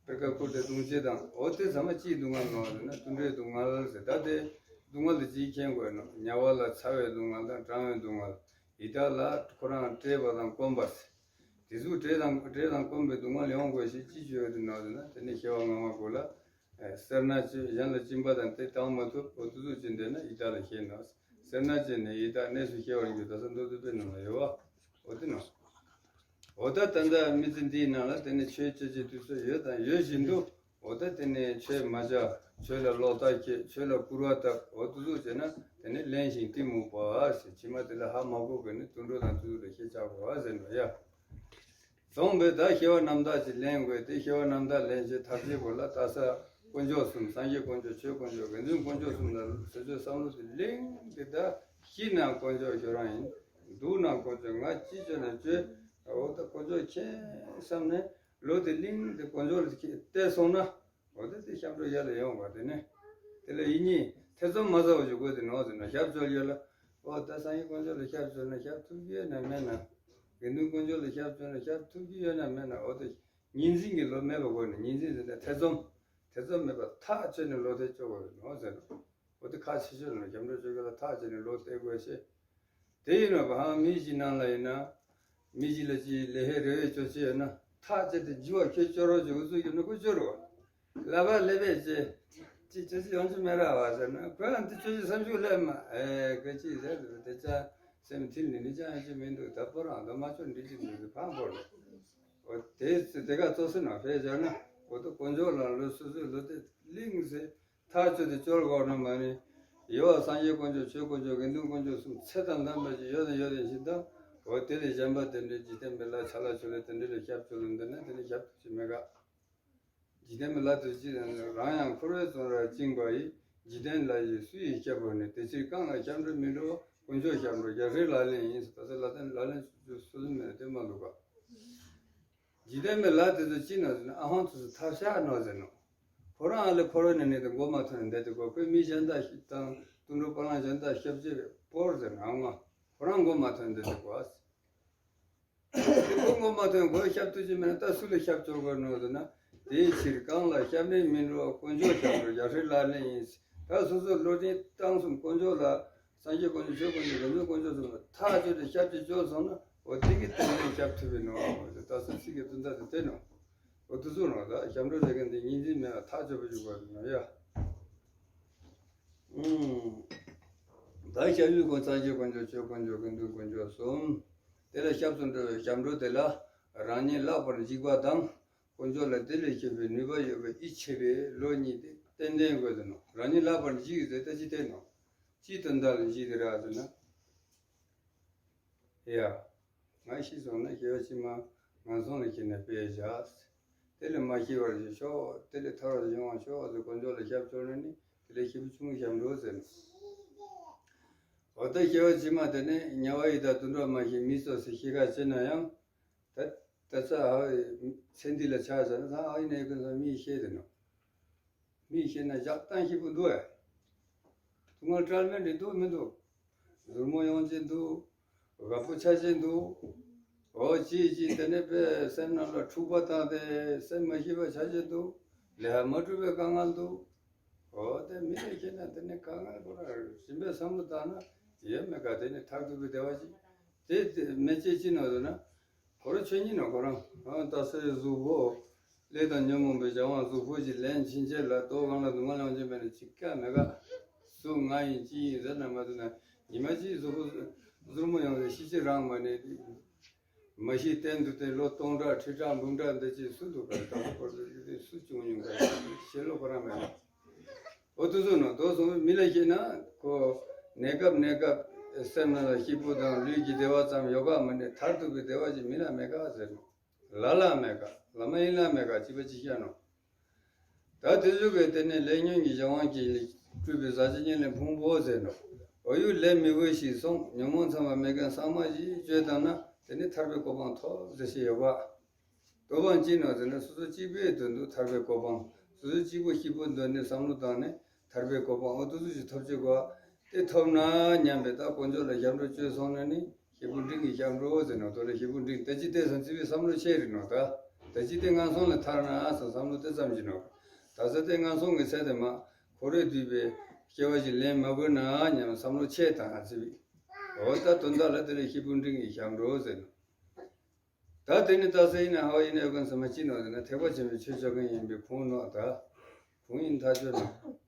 པེ་ཀ་ཁུར་དེ་རྡུང་རྗེས་དང་འོ་དེ་ཚང་མ་ཅིའི་སྡུག་བསྔལ་ནོ་ཟེར་ན་དུད་འགྲོའི་སྡུག་བསྔལ་ཟེར། ད་དེ་སྡུག་བསྔལ་དེ་ཅིའི་མཁྱེན་དགོས་ནོ། དམྱལ་བ་ལ་ཚ་བའི་སྡུག་བསྔལ་དང་གྲང་བའི་སྡུག་བསྔལ། ཡི་དྭགས་ལ་ཁོ་རང་བཀྲེས་པ་དང་སྐོམ་པ་ཟེར། དེ་ཚོ་བཀྲེས་དང་བཀྲེས་དང་སྐོམ་པའི་སྡུག་བསྔལ་ཡོང་དགོས་ཞེས་ཅི་བརྗོད་དེ་ནོ་ཟེར་ན་དེ་ནི་སྐྱེ་བ་སྔ་མ་གོ་ལ། སེར་སྣ་ཅན་གཞན་ལ་སྦྱིན་པ་དང་དེ་བཏང་མ་ཐུབ་འོ་དེ་ཚོ་ཅི་འདོད་ན་ཡི་དྭགས་ལ་སྐྱེས་ནོ། སེར་སྣ་ཅན་ནི་ཡི་དྭགས་གནས་སུ་སྐྱེ་བར་འགྱུར་ད་ས་མདོ་སྡུད་པའི་ནང་ལ་ཡོད་བ། འོ་དེ་ནོ། འོ་ད་ད་ལྟ་མི་ཚེ་འདིའི་ནང་ལ་དེ་ནི་ཆོས་སྤྱོད་ཀྱི་དུས་ཚོད་ཡོད་དང་ཡོད་བཞིན་དུ་འོ་ད་དེ་ནི་ཆོས་མ་བྱ་ཆོས་ལ་ལོག་ལྟ་སྐྱེ་ཆོས་ལ་སྐུར་བ་བཏབ་འོ་དེ་ཚོ་བྱས་ན་དེ་ནི་གླེན་ཞིང་གཏི་མུག་པ་ཟེར། ཕྱི་མ་དེ་ལ་ཧ་མ་གོ་གི་ནི་དུད་འགྲོ་དང་དུད་འགྲོ་ལ་ཤེས་བྱ་གོ་བ་ཟེར་ནོ་ཡ། གསུངས་པས་ད་སྐྱེ་བ་རྣམ་དག་ཅིག་ལེན་དགོས་ཏེ་སྐྱེ་བ་རྣམ་དག་ལེན་ཆེད་ཐབས་ཤེས་པོ་ལ་ལྟ་ས་དཀོན་མཆོག་གསུམ་སངས་རྒྱས་དཀོན་མཆོག་ཆོས་དཀོན་མཆོག་དགེ་འདུན་དཀོན་མཆོག་གསུམ་ལ་ཟེར་ཚོད་བསམ་བློ་དེ་གླེང་དེ་ད་ཤི་ན་དཀོན་མཆོག་ཁྱོད་རང་ཡིན། སྡུག་ན་དཀོན་མཆོག་ང་ཅི་བྱོས་ན་བྱོས། འོ་ད་དཀོན་མཆོག་མཁྱེན་བསམ་ནས་བློ་དེ་གླེང་དེ་དཀོན་མཆོག་ལ་གཏད་སོང་ན། འོ་ད་དེ་སྐྱབས་འགྲོ་ཡར་ལ་ཡོང་བ་དེ་ནི། དེ་ལ་ཡིད་གཉིས་ཐེ་ཚོམ་མ་ཟ་བ་ཞིག་དགོས་དེ་ནོ་ཟེར་ན་སྐྱབས་བཅོལ་ཡོད་ལ། འོ་ད་སངས་རྒྱས་དཀོན་མཆོག་ལ་སྐྱབས་བཅོལ་ན་སྐྱབས་ཐུབ་ཀྱི་ཡོད་ན་མེད་ན། དགེ་འདུན་དཀོན་མཆོག་ལ་སྐྱབས་བཅོལ་ན་སྐྱབས་ཐུབ་ཀྱི་ཡོད་ན་མེད་ན་འོ་ད་ཉིན་མཚན་གྱི་བློ་མེད་པ་དགོས་ནི་ཉིན་མཚན་ཟེར་ན་ཐེ་ཚོམ། ཐེ་ཚོམ་མེད་པ་ཐག་ཆོད་ནས་བློ་གཏད་བཅོལ་དགོས་ནོ་ཟེར། འོ་དེ་ཁག་ཆེ་ཤོས་ནོ་སྐྱབས་འགྲོ་བཅོལ་མཁན་ལ་ཐག་ཆོད་ནས་བློ་གཏད་དགོས་ཤེས། དེ་ཡིན་ན་བ་ཧང་མི་གཅིག་ནང་ལ་ཡིན་ན། མི་གཅིག་ལ་གཅིག་ལས་ཧེ་རེ་བའི་ཅོ་ཅེ་ཡོད་ན་ཐག་བཅད་དེ་རྒྱུ་བ་ཁྱོད་ཅོ་རོགས་ཀྱི་འུ་ཚུགས་ཀྱི་ནུ་གུ་ཅོ་རོགས། ལ་བ་ལེ་བས་ཅེ། ཅི་ཅོ་ཅེ་ཡོང་ཅི་མེད་ར་བ་ཟེར་ན་ཁོས་ཨ་འདི་ཅོ་ཅེ་བསམ་ཤུགས་ལས་མ་ཨེ་ག་ཅི་ཟེར་དེ་ཅ་སེམས་མཐིལ་ནི་ནི་ཅང་ཡང་ཅི་མི་འདུག་ད་པོ་རང་ད་མ་ཆོག་འདི་ཅི་འདུག་ཕང་པོ་རེད། འོ་དེ་དེ་ག་ཙོ་སི་ན་ཕེ་བྱ་ན་འོ་ད་དཀོན་མཆོག་ལ་ལོ་སོ་སོའི་ལོ་དེ་གླིང་ཟེར། ཐག་ཆོད་དེ་བཅོལ་དགོས་ན་མ་ནི། ཡོད་བ་སངས་རྒྱས་དཀོན་མཆོག་ཆོས་དཀོན་མཆོག་དགེ་འདུན་དཀོན་མཆོག་གསུམ་ཚད་དང་ལྡན་པ་ཅིག་ཡོད་དང་ཡོད་དང་ཞིག་དང་། འོ་དེ་ལས་གཞན་པ་དེ་འདྲའི་འཇིག་རྟེན་པའི་ལ་ཆ་ལ་ཆོ་ལེ་དེ་འདྲ་ལ་ཞབས་བཅོལ་ལ་འདི་ན་དེ་ནི་ཞབས་ཏུ་ཅི་མེད་ག་འཇིག་རྟེན་པའི་ལ་དུ་ཅི་དང་རང་ཡང་འཁོར་བའི་བཙོན་རར་བཅིངས་པ་ཡི། འཇིག་རྟེན་ལ་ཡི་སུ་ཡིས་སྐྱབས་བོར་ནས། དེ་ཕྱིར་གང་ལ་སྐྱབས་འགྲོ་མི་འགྲོ། དཀོན་མཆོག་སྐྱབས་འགྲོ་རྒྱལ་སྲས་ལག་ལེན་ཡིན། ད་ཚེ་ལ་དེ་ལག་ལེན་སོ་སོ་ནས་དེ་མ་ལུག་ག་འཇིག་རྟེན་པའི་ལ་དེ་ཚོ་ཅི་ནོ་ཟེར་ན་ཨ་ཧོང་དུ་སུ་ཐབས་ཤ་ནོ་ཟེར་ནོ། ཁོ་རང་ཨ་ལེ་འཁོར་བའི་ནང་ནས་དེ་མགོ་མ་ཐོན་ནས་བསྡད་དེ་གོ་ཁོས་མི་གཞན་དག་ཞིག་དང་དུད་འགྲོ་སྤང་བླང་གཞན་དག་སྐྱབས་བྱེད་པའི་སྐོར་ཟེར་ན་ཨ་མ་ཁོ་རང་མགོ་མ་ཐོན་བསྡད་དེ་གོ་ཨ་སི། དེ་ཁོ་མགོ་མ་ཐོན་གོ་སྐྱབས་ཐུབ་ཀྱི་མེད་ན་ད་སུ་ལ་སྐྱབས་བཅོལ་དགོས་ནོ་ཟེར་ན། དེའི་ཕྱིར་གང་ལ་སྐྱབས་གནས་མི་འགྲོ་དཀོན་མཆོག་སྐྱབས་འགྲོ་རྒྱལ་སྲས་ལག་ལེན་ཡིན། ད་སོ་སོ་བློ་ཅན་བཏང་གསུམ་དཀོན་མཆོག་ལ། སངས་རྒྱས་དཀོན་མཆོག་ཆོས་དཀོན་མཆོག་དགེ་འདུན་དཀོན་མཆོག་གསུམ་ལ་ཐག་ཆོད་དེ་སྐྱབས་ཀྱི་བཅོལ་སོང་ན་འོ་དེ་གི་སྟེང་ནས་སྐྱབས་ཐུབ་པའི་ནོ། ད་སོ་སི་གི་དོན་དག་དེ་བསྟན་ནོ། འོ་དུ་སོང་ནོ་ད་སྐྱབས་འགྲོ་ཟེར་མཁན་དེ་ཉིན་མཚན་མེད་ལ་ཐག་ཆོད་པོ་ཞིག་དགོས་ནོ་ཡ། ད་སྐྱབས་ཡུལ་དཀོན་སངས་རྒྱས་དཀོན་མཆོག་ཆོས་དཀོན་མཆོག་དགེ་འདུན་དཀོན་མཆོག་གསུམ། དེ་ལ་སྐྱབས་སུ་འགྲོ་བའི་སྐྱབས་འགྲོ་དེ་ལ་ རང་ཉིད་ལྷག་པར་འཇིགས་པ་དང་། དཀོན་མཆོག་ལ་དེ་ལས་གཞན་པའི་ནུས་པ་ཡོད་པའི་ཡིད་ཆེས་པའི་བློ་གཉིས་དེ་ཏན་ཏན་དགོས་ཟེར་ནོ། རང་ཉིད་ལྷག་པར་འཇིགས་ཟེར་ད་ཅི་ཏན་ནོ། ཅི་དོན་དག་ལ་འཇིགས་དེ་ར་ཟེར་ན། ཡ། ང་ཤི་སོང་ན་སྐྱེ་བ་ཕྱི་མ་ངན་སོང་ལ་སྐྱེས་ནས་དཔེ་བཞག། དེ་ལས་མ་སྐྱེ་བར་ཞིག་ཤོག། དེ་ལས་ཐར་བར་ཡོང་བར་ཤོག་ཟེར་དཀོན་མཆོག་ལ་ཞབས་ཕྱོགས་ནས་ནི་དེ་ལས་སྐྱེས་བུ་ཆུང་ངུ་ཞབས་འགྲོ་ཟེར་ནས། འོ་ད་སྐྱེ་བ་ཕྱི་མ་དེ་ནི་དམྱལ་བ་ཡི་དྭགས་དུད་འགྲོ་མ་ཤི་མི་སོགས་སུ་སྐྱེ་ག་ཅེ་ན་ཡང་། ད་ད་ས་ཨ་ཚེ་འདི་ལ་ཆགས་ཟེར་ན་ས་ཨ་ཡིན་ན་ཡི་ཀུན་ས་མི་ཤེས་དེ་ནོ། མི་ཤེས་ན་ཞག་བཏང་ཤེས་པོ་འདུག་ཨེ། སྡུག་བསྔལ་བྲལ་མེད་འདི་འདུག་མི་འདུག། ཟུར་མོ་ཡོང་ཅེས་འདུག། རྒད་པོ་ཆགས་ཅེས་འདུག། འོ་ཅི་ཅི་དེ་ནས་པའི་སེམས་ནང་ལ་འཁྲུག་པ་བཏང་སྟེ་སེམས་མ་ཤེས་པ་ཆགས་ཅེས་འདུག། ལས་མ་གྲུབ་པའི་དཀའ་ངལ་འདུག། འོ་དེ་མི་ལ་ཤེས་ན་དེ་ནས་དཀའ་ངལ་ཁོ་ར་ཞིམ་པའི་བསམ་བློ་བཏང་ན་ཡོད་མེད་ག་དེ་ནས་ཐར་ཐུབ་པའི་བདེ་བ་ཅིག་དེ་དེ་མེད་ཅེས་ཅི་ནོ་ཟེར་ན། ཁོ་རང་ཆོས་ཉིད་ནོ་ཁོ་རང་ཨ་ད་སོའི་གཟུགས་པོ། ལས་དང་ཉོན་མོངས་པའི་བྱ་བ་གཟུགས་པོ་ཞིག་ལེན་ཕྱིན་ཆད་ལ་ལྟོ་གང་ལ་སྡུག་བསྔལ་ཡོང་ཅེས་མེད་ན་ཅི་ཀ་མེད་ག། གཟུགས་ང་ཡིན་ཅི་ཡིན་ཟེར་ན་མ་ཐུབ་ན་ཉི་མ་གཅིག་གཟུགས་པོ་ཟུར་མོ་ཡོང་ཟེར་ཤི་ཅི་རང་མ་ནས། མ་ཤི་གཏན་དུ་བརྟན་ལོ་སྟོང་ཕྲག་ཁྲི་ཕྲག་འབུམ་ཕྲག་འདི་ཅིག་སུ་འདུག་ག་ད་ཁོ་ཁོ་ཚོ་ཡུལ་དེ་སུ་བྱུང་མྱོང་ག་ཤེས་ལོ་ཁོ་རང་མེད་ན། འོ་དུ་སུ་ནོ་དོ་སོང་མི་ལ་ཤེས་ན་ཁོ་གནས་སྐབས་གནས་སྐབས་སེམས་ནང་ལ་སྐྱིད་པོ་དང་ལུས་ཀྱི་བདེ་བ་ཙམ་ཡོད་ག་མ་ནས་མཐར་ཐུག་གི་བདེ་བ་ཅིག་མི་ལ་མེད་ག་ཟེར་ནོ། ལ་ལ་མེད་ག་ལ་མ་ཡིན་ལ་མེད་ག་ཅི་པ་ཅི་ཤ་ནོ། ད་དེ་ཚོ་གི་དེ་ནས་ལས་ཉོན་གྱི་གཞན་དབང་གིས་སྤྲུལ་པའི་ཟག་བཅས་ཉེར་ལེན་ཕུང་པོ་ཟེར་ནོ། འོ་ཡུལ་ལས་མི་དགོས་ཤིང་སོང་ཉོན་མོངས་ཚང་བ་མེད་མཁན་གསང་སྔགས་ཀྱི་སྤྱོད་དང་ན་དེ་ནི་ཐར་པའི་གོ་འཕང་ཐོབ་ཟེར་ཞེས་ཡོད་པ། གོ་འཕང་ཅི་ནོ་ཟེར་ན་སོ་སོ་གཅིག་པུའི་དོན་དུ་ཐར་པའི་གོ་འཕང་། སོ་སོ་གཅིག་པུ་སྐྱིད་པོ་འདོད་ནས་བསམ་བློ་བཏང་ནས་ཐར་པའི་གོ་འཕང་འོ་དུ་ཚོ་ཞིག་ཐོབ་ཆོག་གོ། དེ་ཐོབ་ན་སྙམ་པའི་ད་དཀོན་མཆོག་ལ་ཞབས་འདྲེན་བཅོལ་སོང་ན་ནི་སྐྱེས་བུ་འབྲིང་གི་ཞབས་འདྲེན་ཟེར་ནོ་དོ་ལ་སྐྱེས་བུ་འབྲིང་དེ་ཅི་སྟེ་སང་ཚིག་པའི་བསམ་བློ་ཆེ་རེད་ནོ་ད། དེ་ཅི་སྟེ་ངན་སོང་ལ་ཐར་ན་སང་བསམ་བློ་དེ་ཙམ་གྱི་ནོ། ད་ས་དེ་ངན་སོང་གི་ཚེ་དེ་མ་ཁོ་རེ་འདུས་པའི་སྐྱེ་བ་ཞིག་ལེན་མ་དགོས་ན་སྙམ་བསམ་བློ་ཆེ་དང་ཚིག་པའི། འོ་ད་དོན་དག་ལ་དེ་ལ་སྐྱེས་བུ་འབྲིང་གི་ཞབས་འདྲེན་ཟེར་ནོ། ད་དེ་ནི་ད་ས་ཡིན་ན་ཧ་ཡིན་ན་ཡོད་མཁན་ཚང་མ་ཅི་ནོ་ཟེར་ན་ཐེག་པ་ཆེན་པོའི་ཆོས་སྤྱོད་མཁན་ཡིན་པའི་ཁུངས་ནོ་ད། ཁུངས་ཡིན་ཐག་ཆོད་ནོ།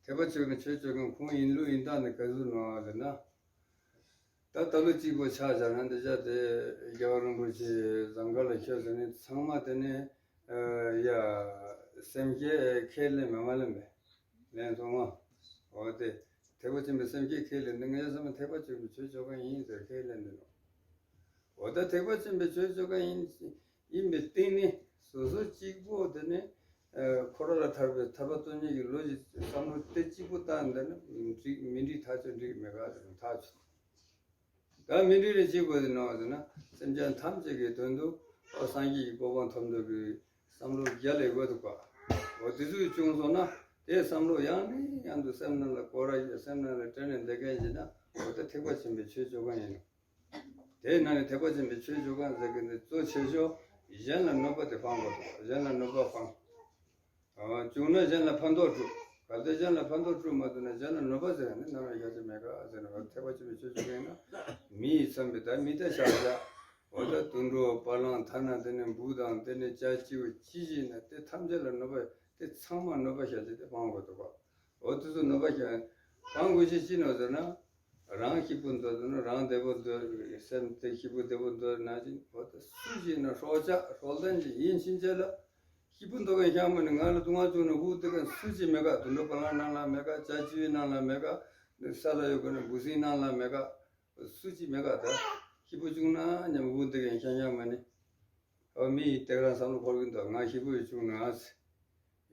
ཐེག་པ་ཆོས་ཀྱི་ཆོས་སྤྱོད་མཁན་ཁུངས་ཡིན་ལུགས་ཡིན་སྟངས་ནི་ག་ཚོད་ནོ་ཟེར་ན། ད་ལྟ་ལོ་གཅིག་པོ་ཆགས་བཞག་ན་འདི་ཆ་དེ་རྒྱལ་བ་རིན་པོ་ཆེ་ཟངས་དཀར་ལ་ཁྱོད་ཟེར་ནི་ཚང་མ་དེ་ནི་ཡ་སེམས་བསྐྱེད་ཁས་ལེན་མ་མ་ལེན་པས་ལེན་སོང་ང་། འོ་དེ་ཐེག་པ་ཆེན་པོའི་སེམས་བསྐྱེད་ཁས་ལེན་འདི་ངས་བསམ་ན་ཐེག་པ་ཆེན་པོའི་ཆོས་སྤྱོད་མཁན་ཡིན་ཟེར་ཁས་ལེན་འདི་ནོ། འོ་ད་ཐེག་པ་ཆེན་པོའི་ཆོས་སྤྱོད་མཁན་ཡིན་ཡིན་པའི་སྟེང་ནས་སོ་སོ་གཅིག་པོ་དེ་ནི་ཁོ་རང་ལ་ཐར་པའི་ཐར་པ་སྟོན་ཉིད་ཀྱི་བློ་ཞིག་བསམ་བློ་དེ་གཅིག་པོ་བཏང་འདི་ནི་འགྲིག་མི་འགྲིག་ཐག་ཆོད་འགྲིག་མེད་ག་ཐག་ཆོད། ད་མི་འགྲིག་ནི་གཅིག་པོ་དེ་ནོ་ཟེར་ན་སེམས་ཅན་ཐམས་ཅད་ཀྱི་དོན་དུ་ཨོ་སངས་རྒྱས་ཀྱི་གོ་འཕང་ཐོབ་འདོད་ཀྱི་བསམ་བློ་རྒྱ་ལས་དགོས་འདུག་ག་འོ་དེ་ཚོ་བྱུང་སོང་ན་དེ་བསམ་བློ་ཡང་ནས་ཡང་དུ་སེམས་ནང་ལ་སྐོར་ར་ཡོད་སེམས་ནང་ལ་དྲན་ནས་བསྡད་མཁན་ཡིན་ན་འོ་ད་ཐེག་པ་ཆེན་པོའི་ཆོས་སྤྱོད་མཁན་ཡིན་ནོ། དེའི་ནང་ནས་ཐེག་པ་ཆེན་པོའི་ཆོས་སྤྱོད་མཁན་ཟེར་གི་འདི་གཙོ་ཆེ་ཤོས་གཞན་ལ་གནོད་པ་དེ་སྤང་དགོས་འདུག་གཞན་ལ་གནོད་པ་སྤང་། བྱུང་ན་གཞན་ལ་ཕན་ཐོགས་སྒྲུབ། གལ་ཏེ་གཞན་ལ་ཕན་ཐོགས་སྒྲུབ་མ་ཐུབ་ན་གཞན་ལ་གནོད་པ་ཟེར་ནི་ནམ་ཡང་བྱ་བྱེད་མེད་ག་ཟེར་ན་ཐེག་པ་ཆེན་པོའི་ཆོས་སྤྱོད་མཁན་ན་མི་ཡིས་མཚོན་པའི་ད་མི་ལྟ་བཞག་བཞག་འོ་ད་དུད་འགྲོ་བ་ལང་ཐ་ན་དེ་ནས་འབུ་དང་དེ་ནས་བྱ་བྱིའུ་ཅི་ཞིག་ན་དེ་ཐམས་ཅད་ལ་གནོད་པ་དེ་ཚང་མ་གནོད་པ་བྱ་བྱེད་དེ་སྤང་དགོས་འདུག་ག་འོ་དེ་ཚོ་གནོད་པ་བྱ་སྤང་དགོས་ཤེས་ཅི་ནོ་ཟེར་ན། རང་སྐྱིད་པོ་འདོད་ན་རང་བདེ་པོ་འདོད་སེམས་དེ་སྐྱིད་པོ་བདེ་པོ་འདོད་ན་ཅིག་འོ་ད་སུ་ཞིག་ན་སྲོག་ཆགས་སྲོག་ལྡན་ཅིག་ཡིན་ཕྱིན་ཆད་ལ་སྐྱིད་པོ་འདོད་མཁན་ཤ་མ་ནི་ང་ལ་སྡུག་བསྔལ་བྱུང་ན་ཧུ་འདི་ག་སུ་ཅིག་མེད་ག་དུད་འགྲོ་བ་ལང་ནང་ལ་མེད་ག་བྱ་བྱིའུ་ནང་ལ་མེད་ག་ས་ལ་ཡོད་ག་ན་འབུ་སྲིན་ནང་ལ་མེད་ག་སུ་ཅིག་མེད་ག་ད་སྐྱིད་པོ་བྱུང་ན་ཉམ་ཧུ་འདི་ག་ཤ་ཤ་མ་ནི་ཨོ་མི་ཡི་དེ་ག་རང་བསམ་བློ་འཁོར་གི་འདུག་ང་སྐྱིད་པོ་ཡོད་བྱུང་ན། ཡིས་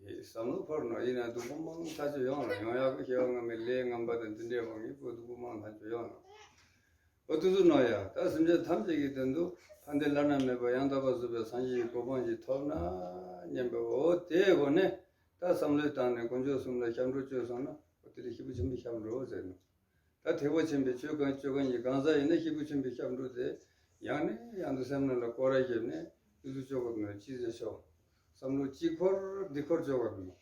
བསམ་བློ་འཁོར་ནོ་ཡིན་ན་སྡུག་པོ་མང་ཐག་ཆོད་ཡོང་ལ་ཡོང་ཡག་གི་སྐྱེ་བ་སྔ་མའི་ལས་ངན་པ་དང་འདི་འདྲའི་དབང་གིས་སྡུག་པོ་མང་ཐག་ཆོད་ཡོང་ནོ། འོ་དུ་སུ་ནོ་ཡ་ད་སེམས་ཅན་ཐམས་ཅད་ཀྱི་དོན་དུ་ཕན་བདེ་བླ་ན་མེད་པ་ཡང་དག་པར་རྫོགས་པའི་སངས་རྒྱས་ཀྱི་གོ་འཕང་ཞིག་ཐོབ་ན་སྙམ་པའི་འོ་དེའི་སྒོ་ནས་ད་བསམ་བློ་བཏང་ནས་དཀོན་མཆོག་གསུམ་ལ་སྐྱབས་འགྲོ་བཅོལ་སོང་ན་འོ་དེ་ལས་སྐྱིད་པོ་ཆེན་པོའི་སྐྱབས་འགྲོ་ཟེར་ནོ། ད་ཐེག་པ་ཆེན་པོའི་ཆོས་གང་སྤྱོད་མཁན་གྱི་གང་ཟག་ཡིན་ན་སྐྱིད་པོ་ཆེན་པོའི་སྐྱབས་འགྲོ་དེ་ཡང་ནས་ཡང་དུ་སེམས་ནང་ལ་སྐོར་ར་བརྒྱབ་ནས་དེ་ཚོ་སྤྱོད་དགོས་ནོ་ཅི་ཟེར་ཤོག་བསམ་བློ་གཅིག་འཁོར་འདི་འཁོར་སྤྱོད་དགོས་ནོ།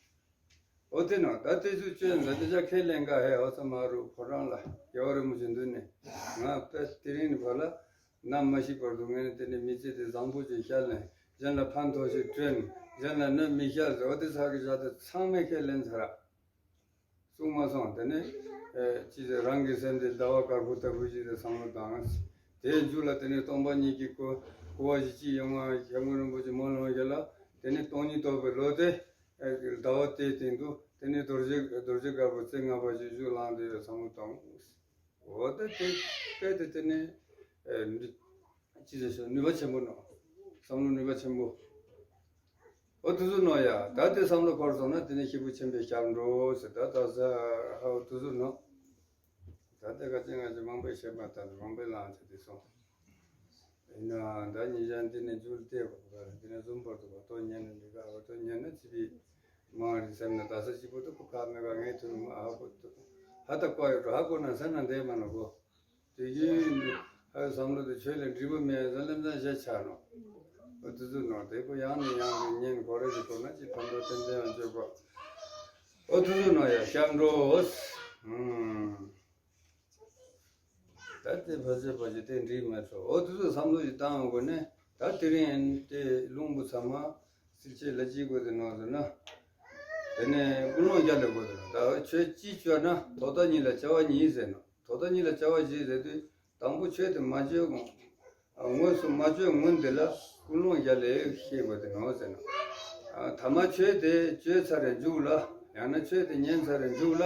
འོ་དེ་ནོ་ད་དེ་ཚོ་སྤྱོད་ན་དེ་ཅག་ཁས་ལེན་ག་ཧེ་འོ་ཚ་མ་རུ་ཁོ་རང་ལ་རྒྱལ་བ་རིན་པོ་ཆེ་མདུན་ནས་ང་དཔེ་དེ་རིང་ནས་བར་ལ་ནམ་མ་ཤི་བར་དུ་ངས་ནི་དེ་ནས་མི་ཚེ་དེ་བཟང་པོ་ཅིག་བསྐྱལ་ནས་གཞན་ལ་ཕན་ཐོགས་ཤིག་བསྐྲུན་གཞན་ལ་གནོད་མི་བསྐྱལ་ཟེར་འོ་དེ་ཚ་གི་བཞག་དེ་ཚང་མས་ཁས་ལེན་ཚར། གསུངས་མ་སོང་། དེ་ནས་ཨེ་ཅི་ཟེར་རང་གི་སེམས་དེ་ཟླ་བ་དཀར་པོ་ལྟ་བུ་ཞིག་རེད་བསམ་བློ་བཏང་། དེའི་མཇུག་ལ་དེ་ནས་སྟོང་པ་ཉིད་ཀྱི་སྐུ་ འཁོར་བ་ཞི་བྱེད་ཡོན་མངའ་སྐྱབས་མགོན་རིན་པོ་ཆེ་སྨོན་ལམ་རྒྱ་ལ། དེ་ནས་སྟོང་ཉིད་རྟོགས་པའི་ལོ་དེ་ཟླ་བ་དེའི་སྟེང་དུ་དེ་ནས་རྡོ་རྗེ་རྡོ་རྗེ་དཀར་པོ་རྩེ་ལྔ་པ་ཞིག་བཞུགས་ལངས་ཏེ་ཡོད་བསམ་བློ་བཏང་། འོ་ད་དེ་དཔེ་དེ་དེ་ནས་ཅི་ཟེར་ཞུ་ནུས་པ་ཆེན་པོ་ནོ། བསམ་བློ་ནུས་པ་ཆེན་པོ། འོ་དུ་ཟུ་ནོ་ཡ། ད་དེ་བསམ་བློ་འཁོར་སོང་ན་དེ་ནས་སྐྱེས་བུ་ཆེན་པོའི་ཞབས་འགྲོ་ཟེར། ད་ད་ས་ཧ་འོ་དུ་ཟུ་ནོ། ད་ལྟ་ཁ་ཅིག་ང་ཚོ་མང་པོས་བཤད་པ་ལྟར་མང་པོས་ལངས་ཚེ་དེ་སོང་། ཡིན་ནའང་ད་ཉིན་ཞག་འདི་ནས་འཇུག་བལྟས་པ་འདི་ནས་བཟུང་བར་དུ་བ་ཏོ་ཉན་ནས་འདི་ག་བ་ཏོ་ཉན་ན་ཅི་བི་མང་རེད་བསམ་ན། ད་ས་གཅིག་པོ་ཏོ་ཁོ་ཁ་མེད་པ་ངས་ཐུན་མ་ཧ་གོ་ཧ་ད་ཀོ་ཡོད་འགྲོ་ཧ་གོ་ན་སེམས་ན་འདས་མ་ན་གོ། དེ་རྒྱུན་ཧ་བསམ་བློ་དེ་ཆོས་ལས་འགྲིག་པ་མེད་ཟེར་ལམ་སང་བཤད་ཆགས་ནོ། འོ་དུ་ཚོད་ནོ་དེ་ཁོ་ཡང་ནས་ཡང་དུ་ཉན་གོ་རེ་རེ་གོ་ན་ཅི་ཕན་ཐོགས་ཏན་ཏན་ཡང་བཅོས་གོ། འོ་དུ་ཚོད་ནོ་ཡ་སྐྱབས་འགྲོ། ཨུམ། ད་དེ་ཕ་ཚོད་ཕ་ཚོད་དེ་འགྲིག་མེད་ཚོ། འོ་དུ་ཚོད་བསམ་བློ་ཞིག་བཏང་ཡོང་དགོས་ནས། ད་དེ་རིང་དེ་རླུང་བུ་ཚང་མ་སིལ་ཆས་ལ་ཅི་དགོས་དེ་ནོ་ཟེར་ན། དེ་ནས་ཀུན་སློང་རྒྱ་ལས་དགོས་དེ་ནོ། ད་ཆོས་ཅི་བཅོས་ན་ཐོག་མཐའ་གཉིས་ལ་བྱ་བ་གཉིས་ཟེར་ནོ། ཐོག་མཐའ་གཉིས་ལ་བྱ་བ་གཉིས་ཟེར་དུས་དང་པོ་ཆོས་དེ་མ་བཅོས་གོང་དངོས་སུ་མ་བཅོས་སྔོན་དེ་ལ་ཀུན་སློང་རྒྱ་ལས་ཤེས་དགོས་དེ་ནོ་ཟེར་ན། ཐ་མ་ཆོས་དེ་བཅོས་ཚར་རེ་མཇུག་ལ། ཡང་ན་ཆོས་དེ་ཉན་ཚར་རེ་མཇུག་ལ།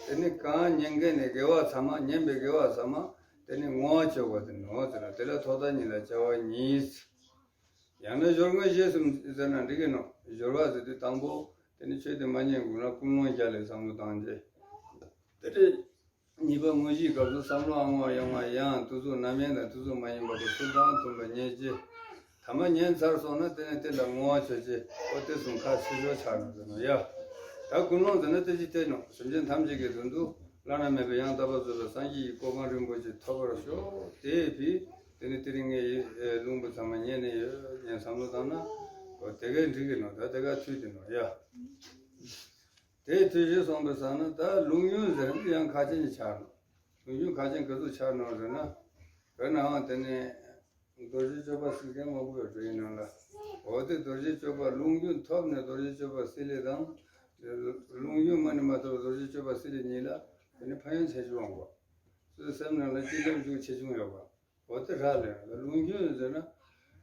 དེ་ནི་གང་ཉན་མཁན་ནི་དགེ་བ་ཚང་མ་ཉན་པའི་དགེ་བ་ཚང་མ་དེ་ནི་བསྔོ་བ་བཅོས་དགོས་དེ་ནོ་ཟེར་ན། དེ་ལ་ཐོག་མཐའ་གཉིས་ལ་བྱ་བ་གཉིས། ཡང་ན་སྦྱོར་དངོས་རྗེས་གསུམ་ཟེར་ན་འགྲིག་གི་ནོ། སྦྱོར་བ་ཟེར་དུས་དང་པོ་དེ་ནི་ཆོས་དེ་མ་ཉན་གོང་ལ་ཀུན་སློང་རྒྱ་ལས་བསམ་བློ་བཏང་རྗེས། དེ་རེད། གཉིས་པ་དངོས་གཞིའི་སྐབས་སུ་བསམ་བློ་ཨང་བ་ཡང་བ་ཡང་དུ་ཚོད་རྣམ་གཡེང་དང་དུ་ཚོད་མ་ཡིན་པ་དུ་ཚོད་དང་མཐུན་པ་ཉེར་གཅིག་ཐ་མ་ཉན་ཚར་སོང་ན་དེ་ནས་དེ་ལ་བསྔོ་བ་ཆོས་ཅན། འོ་དེ་གསུམ་ཁ་ཕྱི་ཕྱོགས་ཆགས་འགྲོ་ཟེར་ནོ་ཡ། ད་ཀུན་སློང་ཟེར་ན་དེ་ཅི་སྟེ་ནོ། སེམས་ཅན་ཐམས་ཅད་ཀྱི་དོན་དུ་བླ་ན་མེད་པའི་ཡང་དག་པར་རྫོགས་པའི་སངས་རྒྱས་ཀྱི་གོ་འཕང་རིན་པོ་ཆེ་ཐོབ་པར་ཤོག་དེ་ཕི་དེ་ནི་དེ་རིང་ངའི་རླུང་བུ་ཚང་མ་ཉན་ནས་ཡོད་ཉན་བསམ་བློ་བཏང་ན། འོ་དེ་གས་འགྲིག་གི་ནོ། ད་དེ་ག་ཚུལ་དེ་ནོ་ཡ། དེའི་དུས་ཤེས་སོང་པའི་སང་ན་ད་ལུང་ཡོན་ཟེར་ནི་ཡང་ཁ་ཆེ་ནི་ཆགས་ནོ། ལུང་ཡོན་ཁ་ཆེ་ག་ཚོད་ཆགས་ནོ་ཟེར་ན། བོད་ནའང་དེ་ནས་རྡོ་རྗེ་གཅོད་པ་སིལ་མཁན་མང་པོ་ཡོད་འགྲོ་ཡིན་ནང་ལ། འོ་དེ་རྡོ་རྗེ་གཅོད་པ་ལུང་ཡོན་ཐོབ་ནས་རྡོ་རྗེ་གཅོད་པ་སིལ་ལེ་དང་། ལུང་ཡོན་མ་ནི་མ་ཐོབ་རྡོ་རྗེ་གཅོད་པ་སིལ་ལེ་གཉིས་ལ་དེ་ནི་ཕན་ཡོན་ཆེ་ཆུང་ཡོང་བ། སོའི་སེམས་ནང་ལ་ཅི་འདེམས་འཇུག་ཆེ་ཆུང་ཡོད་པ། འོ་དེ་རག་ལས་ལ་ལུང་རྒྱུན་ཟེར་ན།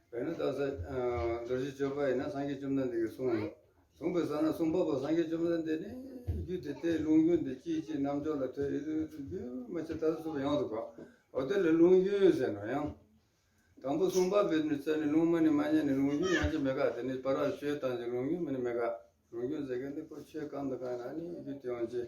དཔེར་ན་ད་ས་རྡོ་རྗེ་གཅོད་པ་ཡིན་ན་སངས་རྒྱས་བཅོམ་ལྡན་འདས་ཀྱིས་གསུངས་ཡོད། གསུངས་པའི་ས་ན་གསུངས་པ་པོ་སངས་རྒྱས་བཅོམ་ལྡན་འདས་ནི་རྒྱུད་དེ་ལྟའི་ལུང་རྒྱུན་དེ་ཅིའི་ཅིའི་རྣམ་ཅོག་ལ་ཐོས་ཡོད་དུས་རྒྱུན་མ་ཆད་ད་གསུངས་པ་ཡོང་འདུག་ག་འོ་དེ་ལ་ལུང་རྒྱུན་ཟེར་ན་ཡང་། དང་པོ་གསུངས་པ་པོའི་ནི་རྩ་ནས་ལུང་མ་ནི་མ་ཉན་ནི་ལུང་རྒྱུན་ཡང་ཅི་མེད་ག་དེ་ནི་པར་བ་བཅོས་བཏང་ཅིག་ལུང་རྒྱུན་མ་ནི་མེད་ག་ལུང་རྒྱུན་ཟེར་མཁན་དེ་ཁོ་ཆོས་གང་དང་གང་ན་ནི་རྒྱུད་དེ་ཡོང་ཅི།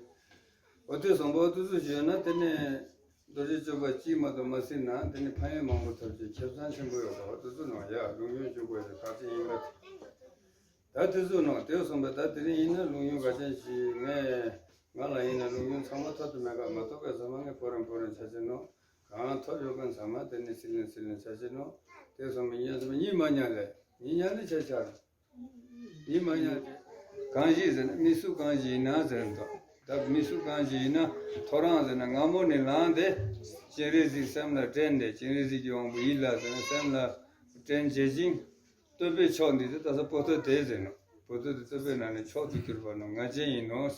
འོ་དེ་གསུངས་པ་འོ་དེ་ཚོ་ཞུས་ན་དེ་ནས་རྡོ་རྗེ་གཅོད་པ་གཅིག་མ་གཏོགས་མ་སྲིད་ན་དེ་ནི་ཕན་ཡོན་མང་པོ་ཐོབ་ཅིང་ཁེ་བཟང་ཆེན་པོ་ཡོད་པ་འོ་དེ་ཚོ་ནང་ཡ་ལུང་ཡོན་བཅུག་དགོས་ཡ་ཁག་ཅིག་ཡིན་པ། ད་དེ་ཚོ་ནང་དེ་གསུངས་པ་ད་དེ་རིང་ཡིན་ན་ལུང་ཡོན་ག་ཅན་ཞིག་ངས་ང་ལ་ཡིན་ན་ལུང་ཡོན་ཚང་མ་ཐོབ་ཏུ་མེད་ག་མ་ཐོབ་པའི་ཚང་མ་ངས་ཕོ་རེ་ཕོ་རེ་ཆ་ཅན་ནོ། གང་ཐོབ་ཡོད་མཁན་ཚང་མ་དེ་ནི་སྲིད་ལེན་སྲིད་ལེན་ཆ་ཅན་ནོ། དེ་གསུངས་པ་ཉན་གསུངས་པ་གཉིད་མ་ཉལ་ལས་གཉིད་ཉལ་ནི་ཆ་ཆ་རེད། ཡིན་མ་ཡིན་གང་ཞིག་ཟེར་ན་མི་སུ་གང་ཞིག་ཡིན་ན་ཟེར་འདུག་ད་མི་སུ་གང་ཞིག་ཡིན་ན་ཐོ་རངས་ཟེར་ན་སྔ་མོ་ནས་ལངས་ཏེ་སྤྱན་རས་གཟིགས་སེམས་ལ་དྲན་ཏེ་སྤྱན་རས་གཟིགས་ཀྱི་དབང་པོ་ཡིད་ལ་ཟེར་ན་སེམས་ལ་དྲན་བྱེད་ཅིང་བསྟོད་པའི་མཆོག་འདི་དེ་ད་ས་པོ་ཏོ་དེ་ཟེར་ནོ། པོ་ཏོ་དེ་བསྟོད་པའི་ནང་ནས་མཆོག་ཏུ་གྱུར་པ་ནོ་ང་ཅན་ཡིན་ནོ།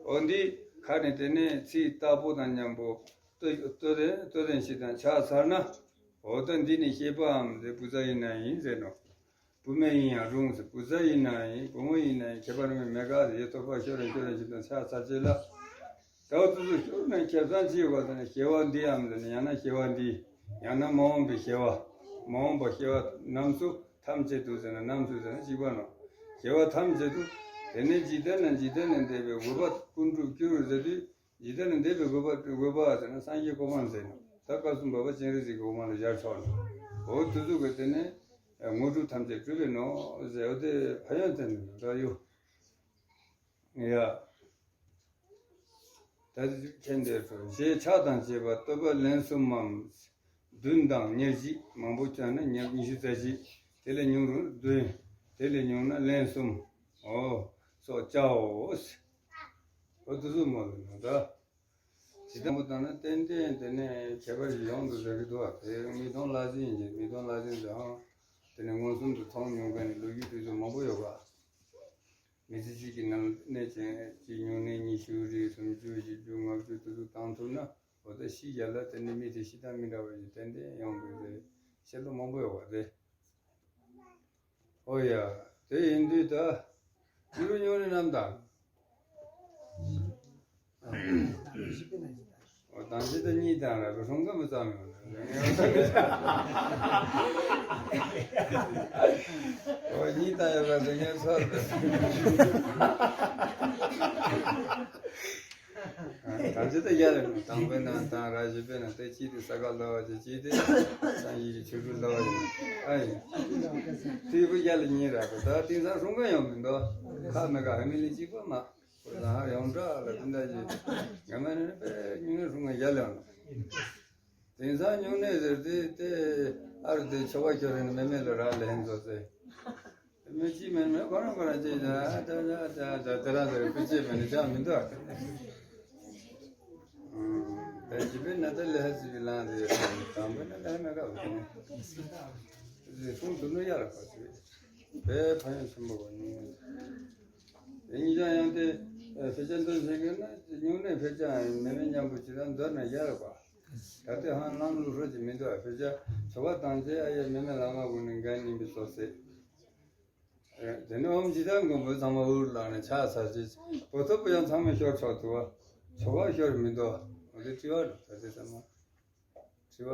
འོ་འདི་ཁ་ནས་དེ་ནས་ཚིག་བཏགས་པོ་དང་མཉམ་པོ་བསྟོད་བསྟོད་དེ་བསྟོད་དེ་ཞིག་དང་ཆགས་ཚར་ན། འོ་ད་འདི་ནི་སྐྱེས་པའམ་དེ་བུ་ཚ་ཡིན་ན་ཡིན་ཟེར་ནོ། བུད་མེད་ཡིན་ཡང་རུང་ཟེར། བུ་ཚ་ཡིན་ན་ཡིན་བུ་མོ་ཡིན་ན་ཡིན་ཁྱད་པར་མེད་མེད་ག་ཟེར་ཡེ་ཐོག་པ་ཤོར་རེ་ཤོར་རེ་ཞིག་དང་ཆ་ཚ་ཆེ་ལ། ད་བ་དུ་ཚོ་ཤོར་ན་ཁྱད་ཚང་ཆེ་བ་དང་སྐྱེ་བ་འདི་ཡང་ཟེར་ན་ཡང་ན་སྐྱེ་བ་འདི་ཡང་ན་མ་འོངས་པའི་སྐྱེ་བ་མ་འོངས་པ་སྐྱེ་བ་རྣམས་སུ་ཐམས་ཅད་དུ་ཟེར་ན་རྣམས་སུ་ཟེར་ན་གཅིག་པ་ནོ། སྐྱེ་བ་ཐམས་ཅད་དུ་དེ་ནས་འཇིག་རྟེན་ན་འཇིག་རྟེན་ནས་འདས་པའི་འོད་དཔག་ཀུན་འགྲུབ་གྱུར་ཟེར་དུས། འཇིག་རྟེན་ལས་འདས་པའི་འོད་དཔག་འོད་དཔག་ཟེར་ན་སངས་རྒྱས་གོ་འཕང་ཟེར་ནོ། ད་སྐབས་སུ་བབ་པ་སྤྱན་རས་གཟིགས་ཀྱི་གོ་འཕང་ལ་ཡར་ཕྱོགས་ནོ། འོ་དུ་ཚོད་ཀྱི་དེ་ནས་དངོས་གྲུབ་ཐམས་ཅད་འགྲུབ་པས་ནོ་ཟེར། འོ་དེ་ཕན་ཡོན་དེ་ནི་འདྲ་ཡོད། ཡ། ད་དེ་ཚོ་མཁྱེན་དེ་ཚོ་ཞེས་ཕྱག་དང་བཅས་པ་བསྟོད་པ་ལན་གསུམ་མམ། བདུན་དང་ཉེར་གཅིག་མང་པོ་བྱས་ན་ཉེར་ཉི་ཤུ་རྩ་གཅིག་དེ་ལས་ཉུང་རུང་བདུན། དེ་ལས་ཉུང་ན་ལན་གསུམ། འོ། སོགས་བྱའོ། འོ་དུ་ཚོད་མ་ལུས་ན་ད། ཇི་ལྟར་མོ་བཏང་ན་ཏན་ཏན་དེ་ནས་ཁྱད་པར་ཞིག་ཡོང་འདུག་ཟེར་གྱི་འདུག་བ། དེ་མིག་མཐོང་ལག་ཟིན་ཡིན་གྱི་མིག་མཐོང་ལག་ཟིན་དུའང་དེ་ནས་མངོན་སུམ་དུ་མཐོང་མྱོང་མཁན་ནི་ལོ་རྒྱུས་དུས་ཚོད་མང་པོ་ཡོད་པ། མི་ཚེ་གཅིག་གི་ནང་ནས་ཀྱང་གཅིག་ཉུང་ནས་ཉི་ཤུ་རེ་སུམ་ཅུ་བཞི་བཅུ་ལྔ་བཅུ་དུ་དུ་བཏང་ཐུབ་ན་འོ་ད་ཤི་རྒྱ་ལ་དེ་ནི་མི་དེ་ཤི་སྟངས་མི་འདྲ་བ་ཞིག་ཏན་ཏན་ཡོང་དགོས་ཏེ་བཤད་ལོ་མང་པོ་ཡོད་པ་རེད། ཨོ་ཡ། དེ་ཡིན་དུས་ད། ཡུལ་ཉུང་རེ་རྣམས་དང་། ཨོ་དང་ཅི་ད་གཉིས་དང་ར་བའི་སྲུང་སྐམ་ཙམ་ཡོང་ན། ཨོ་གཉིས་དང་ཡོད་པ་དེ་ངས་ཚོར་བས། གང་ཅི་ད་ཡར་དང་པོའི་ནང་དང་ར་བཞི་པའི་ནང་དེ་གཅིག་དེ་ས་ག་ལ་བ་ཅིག་གཅིག་དེ་སངས་རྒྱས་ཀྱི་ཆོས་སྐུ་ལ་བ་ཅིག་ཨ་ཡིན། དེ་བུ་རྒྱ་ལ་ཉིན་ར་གོ་ད་དེང་སང་སྲུང་མཁན་ཡོང་མི་འདུག་ཁ་མི་ག་ཧ་མི་ལི་གཅིག་པ་མ་གོ་ད་ཧ་ཡོང་འདྲ་ལ་དེ་འདྲ་ཅིག་ང་མ་ནི་པའི་ཉུང་ནས་སྲུང་མཁན་རྒྱ་ལ་ཡོང་། དེང་སང་ཉུང་ནས་ཟེར་དེ་དེ་ཨ་རུ་དེ་ཆོ་ག་ཁྱོད་རེ་ནི་མེ་མེ་ལ་ར་ལ་ཧན་ཚོ་ཟེར། མི་གཅིག་མིན་མི་ཁོ་རང་ཁོ་རང་གཅིག་ད་ད་ད་ད་ད་དེ་རང་ཟེར་ཁུ་གཅིག་མིན་ནི་ཅང་མི་འདུག་ཨ། དེ་བཞི་པའི་ནད་དེ་ལས་ཧ་སི་བི་ལང་དེ་དང་པོའི་ནད་ལས་མེད་ག་བ་དེ་ནི་གསུང་དུ་ནུ་ཡར་གོ་ཚུལ་དེ་ཕ་ཡུལ་ཆེན་པོ་གོ་ནི་དེ་གཉིས་ཀྱང་ཡང་དེ་ཕལ་ཆེར་འདོན་བྱེད་མཁན་ན་ཉུང་ནས་ཕལ་ཆེར་མེ་མེ་མཉམ་པོ་ཅི་ལ་འདོན་ན་ཡར་གོ་ད་དེ་ཧང་ལང་ལུགས་སྲོལ་གྱི་མི་འདུག་ཨ། ཕལ་ཆེར་ཆོ་ག་དང་བཅས་ཨ་ཡེ་མེ་མེ་ལ་མ་གུ་ནི་འགན་ཡིན་པའི་སོ་སེ། དེ་ནས་ཨོམ་ཇི་ལྟར་མགོན་པོ་ཚང་མ་འུར་ལངས་ནས་ཕྱག་འཚལ་རྗེས་བོ་ཐོབ་པོ་ཡང་ཚང་མས་ཤོར་ཆོག་ཐུབ་བ། ཆོ་ག་ཤོར་མི་འདུག་འོ་དེ་དྲི་བ་རེད། ད་དེ་ཚང་མ་དྲི་བ།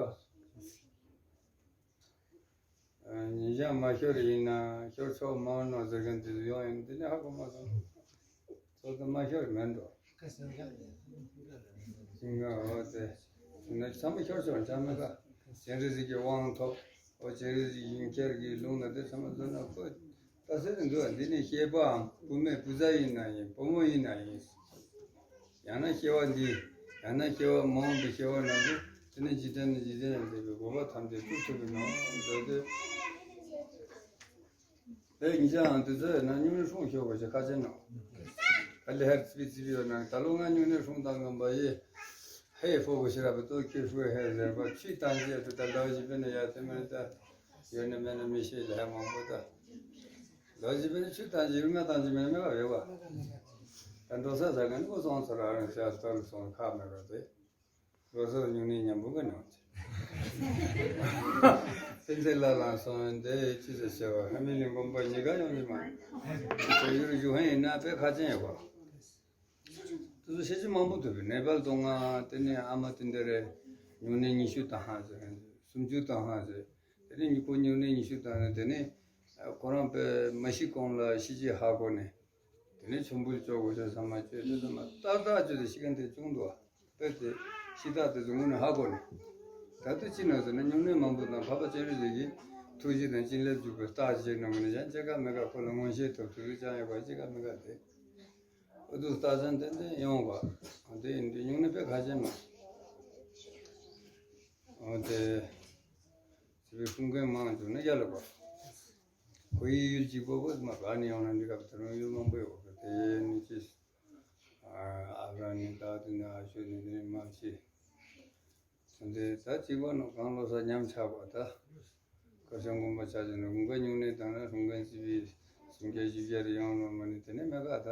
ཉིན་ཞག་མ་ཤོར་ཡིན་ན་ཤོར་ཆོག་མ་འོང་ནོ་ཟེར་མཁན་དེ་ཚོ་ཡོང་ཡིན་དེ་ནས་ཧ་གོ་མ་སོང་། ཚོགས་དུ་མ་ཤོར་མེད་འགྲོ། ཞིང་ཁ་འོ་དེ། ན་ཚང་མ་ཤོར་ཤོར་ཆ་མེད་ཀ་སྤྱན་རས་གཟིགས་ཀྱི་དབང་ཐོབ། འོ་སྤྱན་རས་གཟིགས་ཡུམ་ཁྱེར་གྱི་ལུང་ན་དེ་ཚང་མ་འཛོལ་ན་ཁོ། ལྟ་ཟེར་དུ་འདུག་འདི་ནི་སྐྱེས་པའམ་བུད་མེད་བུ་ཚ་ཡིན་ན་ཡིན་བུ་མོ་ཡིན་ན་ཡིན། ཡང་ན་སྐྱེ་བ་འདི། ཡང་ན་སྐྱེ་བ་མ་འོངས་པའི་སྐྱེ་བ་ནང་དུ་དེ་ནི་འཇིག་རྟེན་ནི་འཇིག་རྟེན་ཡང་འདས་པའི་འགོག་པ་ཐམས་ཅད་སྒྲུབ་ཐུབ་པའི་ནང་འཛོལ་ཏེ། དེ་ཡིན་ཀྱང་དེ་ཚོ་ཡོད་ན་སྨྱུང་གནས་སྲུང་ཤོག་པ་ཞིག་ཁ་ཆེ་ནོ། ཨ་ལེ་ཧར་ཚི་པི་ཚི་པི་ཡོད་ན་ད་ལོ་ང་སྨྱུང་གནས་སྲུང་དང་ངམ་པ་ཡེ། ཧེ་ཧྥོ་གོ་ཤི་ར་པ་ཏོ་ཁྱེད་ཧྥོ་ཧེ་ཟེར་བ་ཆུ་བཏང་རྗེས་དུ་ད་ལོ་བཞི་པའི་ནས་ཡར་དེ་མ་ནི་ད། ཡོད་ནི་མེད་ནི་མི་ཤེས་ལ་ཧ་མང་པོ་ད། ལོ་བཞི་པའི་ནས་ཆུ་བཏང་རྗེས་ཡུལ་མ་བཏང་རྗེས་མེད་མེད་པ་ཡོད་པ། ད་འགྲོ་ས་ཟ་ག་ནི་ཀོ་སོང་ཚོ་ར་རང་ཤ་སྟོར་སོང་ཁ་མེད་པ་དེ། ལོ་སར་སྨྱུང་གནས་མཉམ་པོ་ག་ནང་ཆེ། སེམས་ཅན་ལ་ལ་སོང་འདི་ཅི་ཟེར་བྱ་བ་ཧ་མི་ལི་མགོན་པོ་ཉི་ག་ཡོང་ཉི་མ། ཁོ་ཡུལ་ཞུ་ཧན་ཡིན་ན་དཔེ་ཁ་ཅན་ཡོད་པ། དུ་སུ་ཤེས་ཀྱི་མང་པོ་ཐུབ་པའི་ནེ་པལ་དུ་ང་དེ་ནས་ཨ་མ་དེ་འདི་རེ་སྨྱུང་གནས་ཉི་ཤུ་དང་ཧ་ཟེར་སུམ་ཅུ་དང་ཧ་ཟེར་དེ་ནས་ཉི་ཁོ་སྨྱུང་གནས་ཉི་ཤུ་དང་ནས་དེ་ནས་ཁོ་རང་དཔེ་མ་ཤི་གོང་ལ་ཤི་ཅི་ཧ་གོ་ནས། དེ་ནས་ཆོམ་པོ་ལྕོག་གོ་ཤ་ཚང་མ་བཅོས་དེ་ཚང་མ་ཏག་ཏག་བཅོས་ཏེ་ཤི་མཁན་དེ་བྱུང་འདུག་དཔེ་དེ་ཤི་སྟག་དེ་ཚོ་དངོས་གནས་ཧ་གོ་ནས། ད་དུ་ཅི་ན་ཟེར་ན་སྨྱུང་གནས་མང་པོ་དང་འཕགས་པ་སྤྱན་རས་གཟིགས་ཀྱི་ཐུགས་རྗེ་དང་བྱིན་རླབས་འཇུག་པའི་རྟགས་ཅིག་གནང་ནས་ཡང་ཅི་ག་མི་ག་ཁོ་ལ་མངོན་ཤེས་ཐོབ་ཐུབ་ཀྱང་ཡོད་པ་ཅི་ག་མི་ག་དེ། ཨུ་ཐུ་རྟགས་ཅན་ཏན་ཏན་ཡོང་བ། དེ་ཡིན་དུས་སྨྱུང་གནས་དཔེ་ཁ་ཆེ་མ། འོ་དེ། སྲིད་པའི་ཁུངས་མཁན་མང་བྱུང་ན་ཡ་ལ་གོ་ཁོ་ཡི་ཡུལ་གཅིག་པོ་བོད་མ་ག་ནས་ཡོང་ན་འདི་སྐབས་དེ་རུང་ཡུལ་མང་པོ་ཡོད་པ་དེ་ནི་ཅི། ཨ་ར་ནི་ད་དུ་ནི་ཨ་ཤོད་ནི་ནི་མ་ཤི། འདི་ད་གཅིག་པ་ནོ་གང་ལོ་ས་ཉམས་ཆག་པ་ད། ཁ་སང་དགོན་པ་ཆ་ཆེ་ནོ་དགུན་ཁ་སྨྱུང་གནས་དང་ན་སྲུང་མཁན་སྲིད་པའི་སུམ་བརྒྱ་བཞི་བརྒྱ་རེ་ཡོང་ལོ་མ་ནི་དེ་ནས་མེ་ག་ད།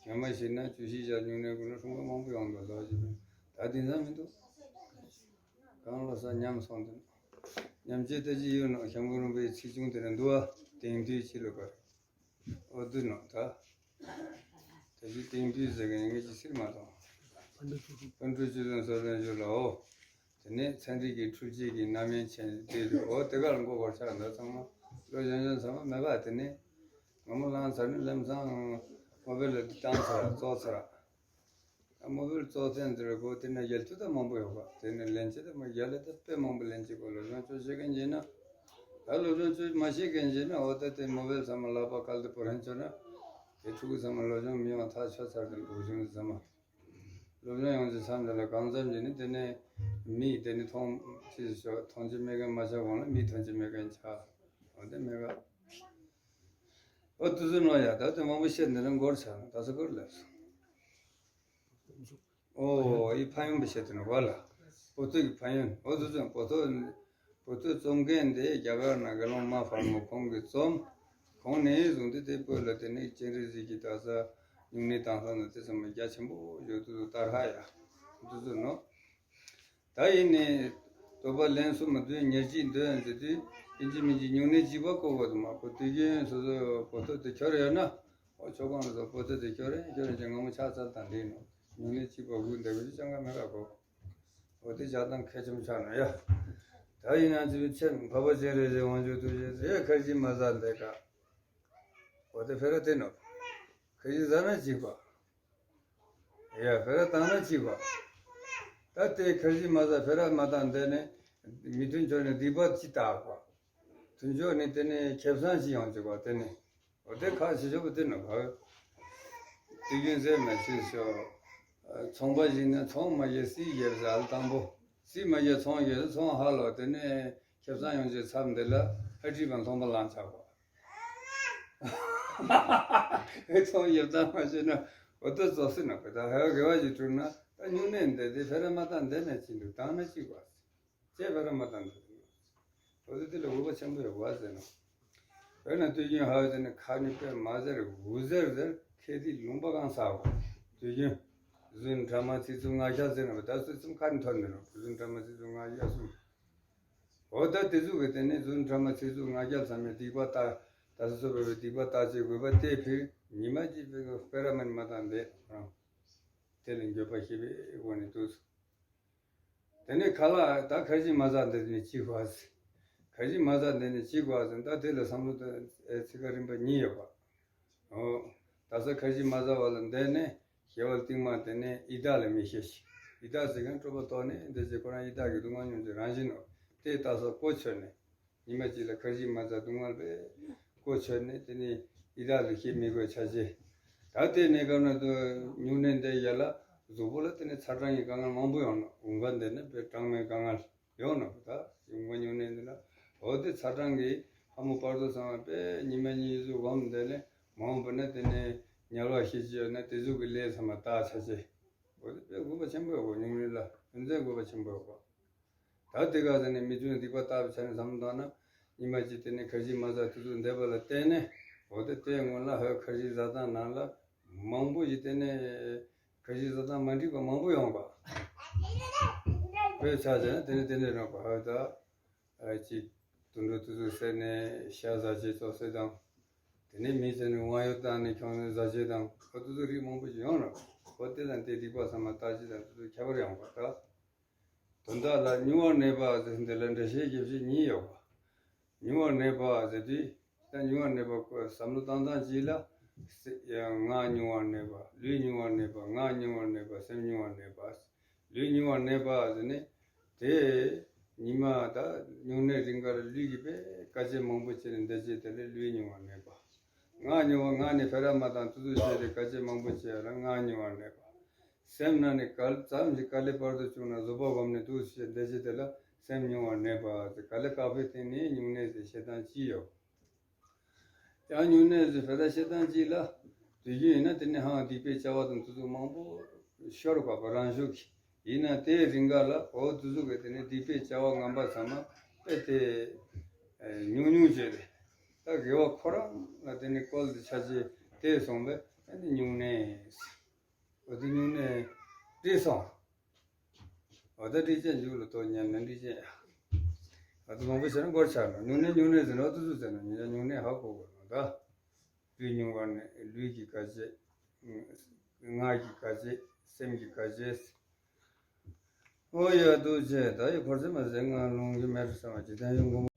ཉམས་མ་ཤི་ན་བཅུ་བཞི་བརྒྱ་སྨྱུང་གནས་དགུན་ན་སྲུང་མཁན་མང་པོ་ཡོང་དོ་ལོ་ཞིག་ད་དེང་སང་མི་འདུག་གང་ལོ་ས་ཉམས་སོང་དུ། ཉམས་བྱེད་ལྟ་ཅི་ཡོད་ནོ་ཞང་བོ་རིན་པོ་ཆེའི་ཚིག་ཆུང་དེ་ནས་འདུལ་བ་དེང་དུས་ཕྱི་ལོ་བར། ཨོ་འདུལ་ནོ་ད། ད་ཅི་དེང་དུས་ཟེར་གི་ངས་ཅི་ཟེར་མ་སོང་། ཕན་འགྲོ་ཆོས་སྐྱོང་སོ་སོན་ཞུ་ལ་ཨོ། དེ་ནས་ཚན་རིག་གི་འཕྲུལ་ཆས་ཀྱི་རྣམ་དབྱེ་ཆེན་དེ་རུ་ཨོ་དེ་གར་མགོ་སྐོར་ཆགས་འདུག་ཚང་མ་ལོ་གཞོན་གཞོན་ཚང་མ་མེད་པ་དེ་ནས། ང་མོ་ལང་ཚར་ནས་ལམ་སང་མོ་བེལ་ལ་བཏང་ཚར་བཙོག་ཚར། མོ་བེལ་བཙོག་ཚན་དེར་གོ་དེ་ནས་ཡལ་ཐུ་ད་མང་པོ་ཡོད་པ་དེ་ནས་ལན་ཆེ་ད་མོ་ཡལ་ད་དཔེ་མང་པོ་ལན་ཆེ་གོ་ལོ་གཞོན་ཆོས་བྱེད་མཁན་བྱེད་ན། ད་ལོ་གཞོན་ཆོས་མ་བྱེད་མཁན་བྱེད་ན་འོ་ད་དེ་མོ་བེལ་ཚང་མ་ལག་པ་བཀལ་ཏེ་པོ་རན་ཆོད་ན། དེ་ཕྲུ་གུ་ཚང་མ་ལོ་གཞོན་མི་ཡོང་ཐག་ཆོད་ཚར་དེ་འུ་གཞོན་ཚང་མ། ལོ་གཞོན་ཡོང་ཚེ་མཚམས་དེ་ལ་གང་འཚམ་བྱས་ནས་དེ་ནས་མིས་དེ་ནས་མཐོང་ཅི་ཞིག་ཤོག་མཐོང་ཆེན་མེད་མཁན་མ་ཆགས་གོང་ལ་མིས་མཐོང་ཆེན་མེད་མཁན་ཆགས། འོ་དེ་མེད་ག་ཨོ་དུ་ཟུ་ནོ་ཡ་ད་དེ་མང་པོ་བཤད་འདི་ན་འགོར་ཆགས་ན་ད་ས་འགོར་ལས་སོང་། ཨོ་ཡི་ཕ་ཡུམ་པ་བཤད་དེ་ན་བ་ལ་ཨོ་ཏུ་གི་ཕ་ཡུམ་ཨོ་དུ་ཟུ་པོ་ཏོ། བོད་དུ་རྩོམ་མཁན་དེ་རྒྱ་གར་ན་དགེ་སློང་མ་ཕལ་མོ་ཁོང་གིས་རྩོམ། ཁོང་ནས་བཟུང་སྟེ་དེ་བོད་ལ་དེ་ནས་སྤྱན་རས་གཟིགས་ཀྱི་ད་ས་སྨྱུང་གནས་དང་ས་ན་དེ་ཚང་མ་རྒྱ་ཆེན་པོ་ཡོད་དུ་ཏར་ཧ་ཡ་དུ་ཚོ་ནོ། ད་ཡིན་ནས་དོགས་པ་ལན་གསུམ་མ་འདོན་ཉེར་གཅིག་འདོན་ཟེར་དུས་ ཡིན་གཅིག་མིན་གཅིག་སྨྱུང་གནས་གཅིག་པ་བསྐོ་དགོས་འདུག་མ་གཏོགས་དུས་རྒྱུན་སོ་སོའི་བོ་ཐོ་དེ་འཁྱོར་ཡོད་ན། ཨོ་ཆོས་ཁང་ལ་སོགས་བོ་ཐོ་དེ་འཁྱོར་རེ་འཁྱོར་རེ་ཅན་སྔ་མོ་ཕྱག་འཚལ་དང་འདྲེས་ནོ། སྨྱུང་གནས་གཅིག་པ་དགོས་འདུག་པའི་ཅང་ག་མེད་ཀ་གོ། འོ་དེ་བྱ་སྟངས་ཁེ་ཆུམ་ཆགས་ནོ་ཡ། ད་ཡིན་ན་ཅི་ཆེ་འཕགས་པ་སྤྱན་རས་གཟིགས་དབང་ཕྱུག་ཐུགས་རྗེ་ཟེར་ཁར་ཇི་མ་ཟ་འདེ་ཀ་འོ་དེ་ཕེ་ར་དེ་ནོ། ཁར་ཇི་ཟ་ན་གཅིག་པ། ཡ་ཕེ་ར་བཏང་ན་གཅིག་པ། ད་དེ་ཁར་ཇི་མ་ཟ་ཕེ་ར་མ་བཏང་འདི་ནས་མི་མཐུན་ཕྱོགས་ནས་སྡིག་པ་ཅི་བཏགས་པ། མཐུན་ཕྱོགས་ནས་དེ་ནས་ཁེ་བཟང་ཅི་ཡོང་ཅིག་པ་དེ་ནས། འོ་དེ་ཁ་ཆེ་ཆོག་པ་དེ་ནོ་བ། དུས་རྒྱུན་ཟེར་མ་ཤེས་ཤོག་ཚོང་པ་ཞིག་ནས་ཚོང་མ་བརྒྱབ་རྩིས་བརྒྱབ་ཟེར་ཨ་ལ་དང་པོ། རྩིས་མ་བརྒྱབ་ཚོང་བརྒྱབ་ཚོང་ཧ་ལོ་དེ་ནས་ཁེ་བཟང་ཡོང་ཅེས་ཚབ་འདི་ལ་ཧ་ཁྲིད་པ་མཐོང་པ་ལང་ཆགས་པ། ཨེ་ཚོང་བརྒྱབ་ད་མ་བྱས་ན་འོ་དེ་རྫོགས་སྲིད་ན་གི་ད་ཧ་དགེ་བ་ཞིག་བསྒྲུབ་ན་ད་སྨྱུང་གནས་འདི་དེ་ཕེ་ར་མ་བཏང་འདི་ནས་ཅི་འདུག་བཏང་ན་གཅིག་པ། ཅེས་ཕེ་ར་མ་བཏང་འདུག་འོ་དེ་དེ་ལ་འུ་པ་ཆེན་པོ་ཡོད་བ་ཟེར་ནོ། དཔེར་ན་དུས་རྒྱུན་ཧ་ཡོད་དེ་ནི་ཁ་ནི་དཔེ་མ་ཟེར་འུ་ཟེར་ཟེར་ཁེ་དི་ལུང་པ་གང་ཟ་བ། དུས་རྒྱུན་རྫུན་ཕྲ་མ་ཚིག་རྩུབ་ངག་འཁྱལ་ཟེར་ནོ་བ་ད་ཚོད་ཙམ་ཁ་ནི་ཐོན་ནི་རོ་རྫུན་ཕྲ་མ་ཚིག་རྩུབ་ངག་འཁྱལ་གསུམ། འོ་ད་དེ་ཚོ་གི་དེ་ནི་རྫུན་ཕྲ་མ་ཚིག་རྩུབ་ངག་འཁྱལ་ཚང་མའི་སྡིག་པ་ལྟ་ད་སོ་སོ་བས་སྡིག་པ་ལྟ་བྱེད་དགོས་པ་དེ་ཕིར་ཉི་མ་གཅིག་པའི་སྤེ་ར་མ་ནི་མ་བཏང་འདས་རང་དེ་ལ་འགྱོད་པ་ཞེས་པའི་སྒོ་ནས་འདུག་དེ་ནས་ཁ་ལག་ད་ཁར་ཇི་མ་ཟ་འདི་ནི་གཅིག་པ། ཁར་ཇི་མ་ཟ་འདི་ནི་གཅིག་པ་ཟེར་ད་དེ་ལ་བསམ་བློ་ད་ཚིག་ཁ་རིམ་པ་གཉིས་ཡོད་པ། འོ། ད་ས་ཁར་ཇི་མ་ཟ་བ་ལ་འདི་ནས་ཞེ་བ་ལ་སྟིང་མ་དེ་ནས་ཡི་དྭགས་ལ་མི་ཤེས་ཤིང་ཡི་དྭགས་ཟེར་མཁན་སྤྲོ་པོ་ཐོག་ནས་འདི་ཚེ་ཁོ་རང་ཡི་དྭགས་ཀྱི་སྡུག་བསྔལ་མྱོང་ཅིག་རང་བཞིན་ནོ། དེ་ད་ས་གོ་ཆོད་ནས། ཉི་མ་གཅིག་ལ་ཁར་ཇི་མ་ཟ་སྡུག་བསྔལ་བས་གོ་ཆོད་ནས་དེ་ནས་ཡི་དྭགས་ལ་ཤེས་མི་དགོས་ཆ་ཆེ། ད་ལྟའི་གནས་སྐབས་ན་དུ་སྨྱུང་གནས་འདི་ཡ་ལ་གཟུགས་པོ་ལ་དེ་ནས་ཚ་གྲང་གི་དཀའ་ངལ་མང་པོ་ཡོང་ནོ་འུ་འགའ་འདི་ནི་དཔེ་གྲངས་མེད་དཀའ་ངལ་ཡོང་ནོ་ད་འུ་འགའ་སྨྱུང་གནས་འདི་ལ་འོ་དེ་ཚ་གྲང་གི་ཕ་མ་བར་དོ་ཚང་མ་དཔེ་ཉི་མ་གཉིས་གཟུགས་འོམ་འདི་ནས་མང་པོ་ནས་དེ་ནས་དམྱལ་བ་ཤི་ཅི་ཡོད་ན་དེ་གཟུགས་ཀྱི་ལས་ཚང་མ་དག་ཆ་ཆེ། འོ་དེ་དཔེ་དགོས་པ་ཆེན་པོ་ཡོད་གོ་སྨྱུང་གནས་ལ་དོན་ཚན་དགོས་པ་ཆེན་པོ་ཡོད་གོ། ད་དེ་ག་ཟེར་ནས་མི་ཚོས་སྡིག་པ་བཏགས་པའི་ཆ་ནས་བསམ་བློ་བཏང་ན། ཉི་མ་གཅིག་དེ་ནས་ཁར་ཇི་མ་ཟ་དུས་ཚོད་འདས་པ་ལ་བརྟེན་ནས། འོ་དེ་ལྟའི་སྔོན་ལ་ཧོད་ཁར་ཇི་ཟ་སྟངས་ནང་ལ། མང་པོ་ཞིག་དེ་ནས་ཁར་ཇི་ཟ་སྟངས་མ་འགྲིག་པ་མང་པོ་ཡོང་བ། བོད་ཆ་བྱས་ན་དེ་ནས་དེ་ནས་རང་པ་ཧོད་ད། ཨ་ཅིག་དུད་འགྲོ་དུད་འགྲོ་ཟེར་ནས་ཤ་ཟ་བྱེད་ཙོག་ཟེར་དང་། དེ་ནས་མི་ཟེར་ནས་དབང་ཡོད་བཏང་ནས་ཁྱོང་ནས་ཟ་བྱེད་དང་ཨ་དུ་དུ་རིགས་མང་པོ་ཞིག་ཡོང་ར། འོ་དེ་དང་དེ་སྡིག་པ་ཚང་མ་བཏགས་བྱེད་དང་དུ་དུ་ཁྱད་པར་ཡོང་བ་ད། དོན་དག་ལ་མྱོང་བར་གནས་པ་ཟེར་འདི་ལ་འགྲེལ་བཤད་རྒྱབ་བཤད་གཉིས་ཡོད་པ། མྱོང་བར་གནས་པ་ཟེར་དུས་ད་མྱོང་བར་གནས་པ་བསམ་བློ་བཏང་སྟངས་གཅིག་ལ། ཡང་ངག་མྱོང་བར་གནས་པ་ལུས་མྱོང་བར་གནས་པ་ངག་མྱོང་བར་གནས་པ་སེམས་མྱོང་བར་གནས་པ། ལུས་མྱོང་བར་གནས་པ་ཟེར་ནས་དེ་ཉི་མ་ད་མྱོང་གནས་རིང་གར་ལུས་ཀྱི་པས་དཀའ་སྤྱད་མང་པོ་བྱས་ནས་འདི་བྱས་དེ་ལས་ལུས་མྱོང་བར་གནས་པ། ངག་མྱོང་བ་ངག་ནས་ཕེ་ར་མ་དང་ཏུ་ཏུ་བྱས་ཏེ་དཀའ་སྤྱད་མང་པོ་བྱས་ལ་ངག་མྱོང་བར་གནས་པ། སེམས་ནང་ནས་ག་ལ་ཙམ་ཞིག་དཀའ་ལས་བར་དུ་བྱུང་ན་བཟོད་པ་སྒོམ་ནས་འདུག་ཟེར་འདི་བྱས་དེ་ལ་སེམས་མྱོང་བར་གནས་པ་ཟེར་ག་ལས་དཀའ་བའི་སྟེང་ནས་མྱོང་གནས་ཟེར་བཤད་སྟངས་ཅི་ཡོད། ཡང་མྱོང་གནས་ཟེར་ཕེ་ར་བཤད་སྟངས་ཅི་ལ། དུས་རྒྱུན་ཡིན་ན་དེ་ནས་ཧང་སྡིག་པའི་བྱ་བ་དང་དུ་ཚོད་མང་པོ་ཤོར་བ་པ་རང་ཤུགས་ཀྱིས་ཡིན་ན་དེའི་རིང་ག་ལ་འོ་དུ་ཚོད་ཀྱི་དེ་ནས་སྡིག་པའི་བྱ་བ་ངན་པ་ཚང་མ་དཔེ་དེ་ཉུང་ཉུང་བྱས་ཏེ་ད་དགེ་བ་ཁོ་རང་ལ་དེ་ནས་བཀོལ་ཏེ་ཆ་ཆེ་དེ་སོང་བས་ཨ་ནི་མྱོང་གནས། འོ་དེ་མྱོང་གནས་བྲིས་སོང་། འོ་ད་བྲིས་ཅན་འཇུག་ལ་ཐོག་ཉན་ན་བྲིས་ཅན་ཡ། ཨ་ད་མང་པོ་བྱས་ན་འགོར་ཆགས་ན་མྱོང་གནས་མྱོང་གནས་ཟེར་ན་འོ་དུ་ཚོད་ཟེར་ན་ཉིན་ཡང་མྱོང་གནས་ཧ་གོ་དགོས་ན་ད། ལུས་མྱོང་བར་གནས་ལུས་ཀྱི་དཀའ་སྤྱད། ངག་གི་དཀའ་སྤྱད་སེམས་ཀྱི་དཀའ་སྤྱད། ཨོ་ཡ་ཐུགས་རྗེ་ཆེ། ད་ཡི་འཁོར་ཚེ་མ་ཟད་ང་ལུང་གི་མེར་བསམ་པ་ཇི་ལྟར་ཡོང་གོ།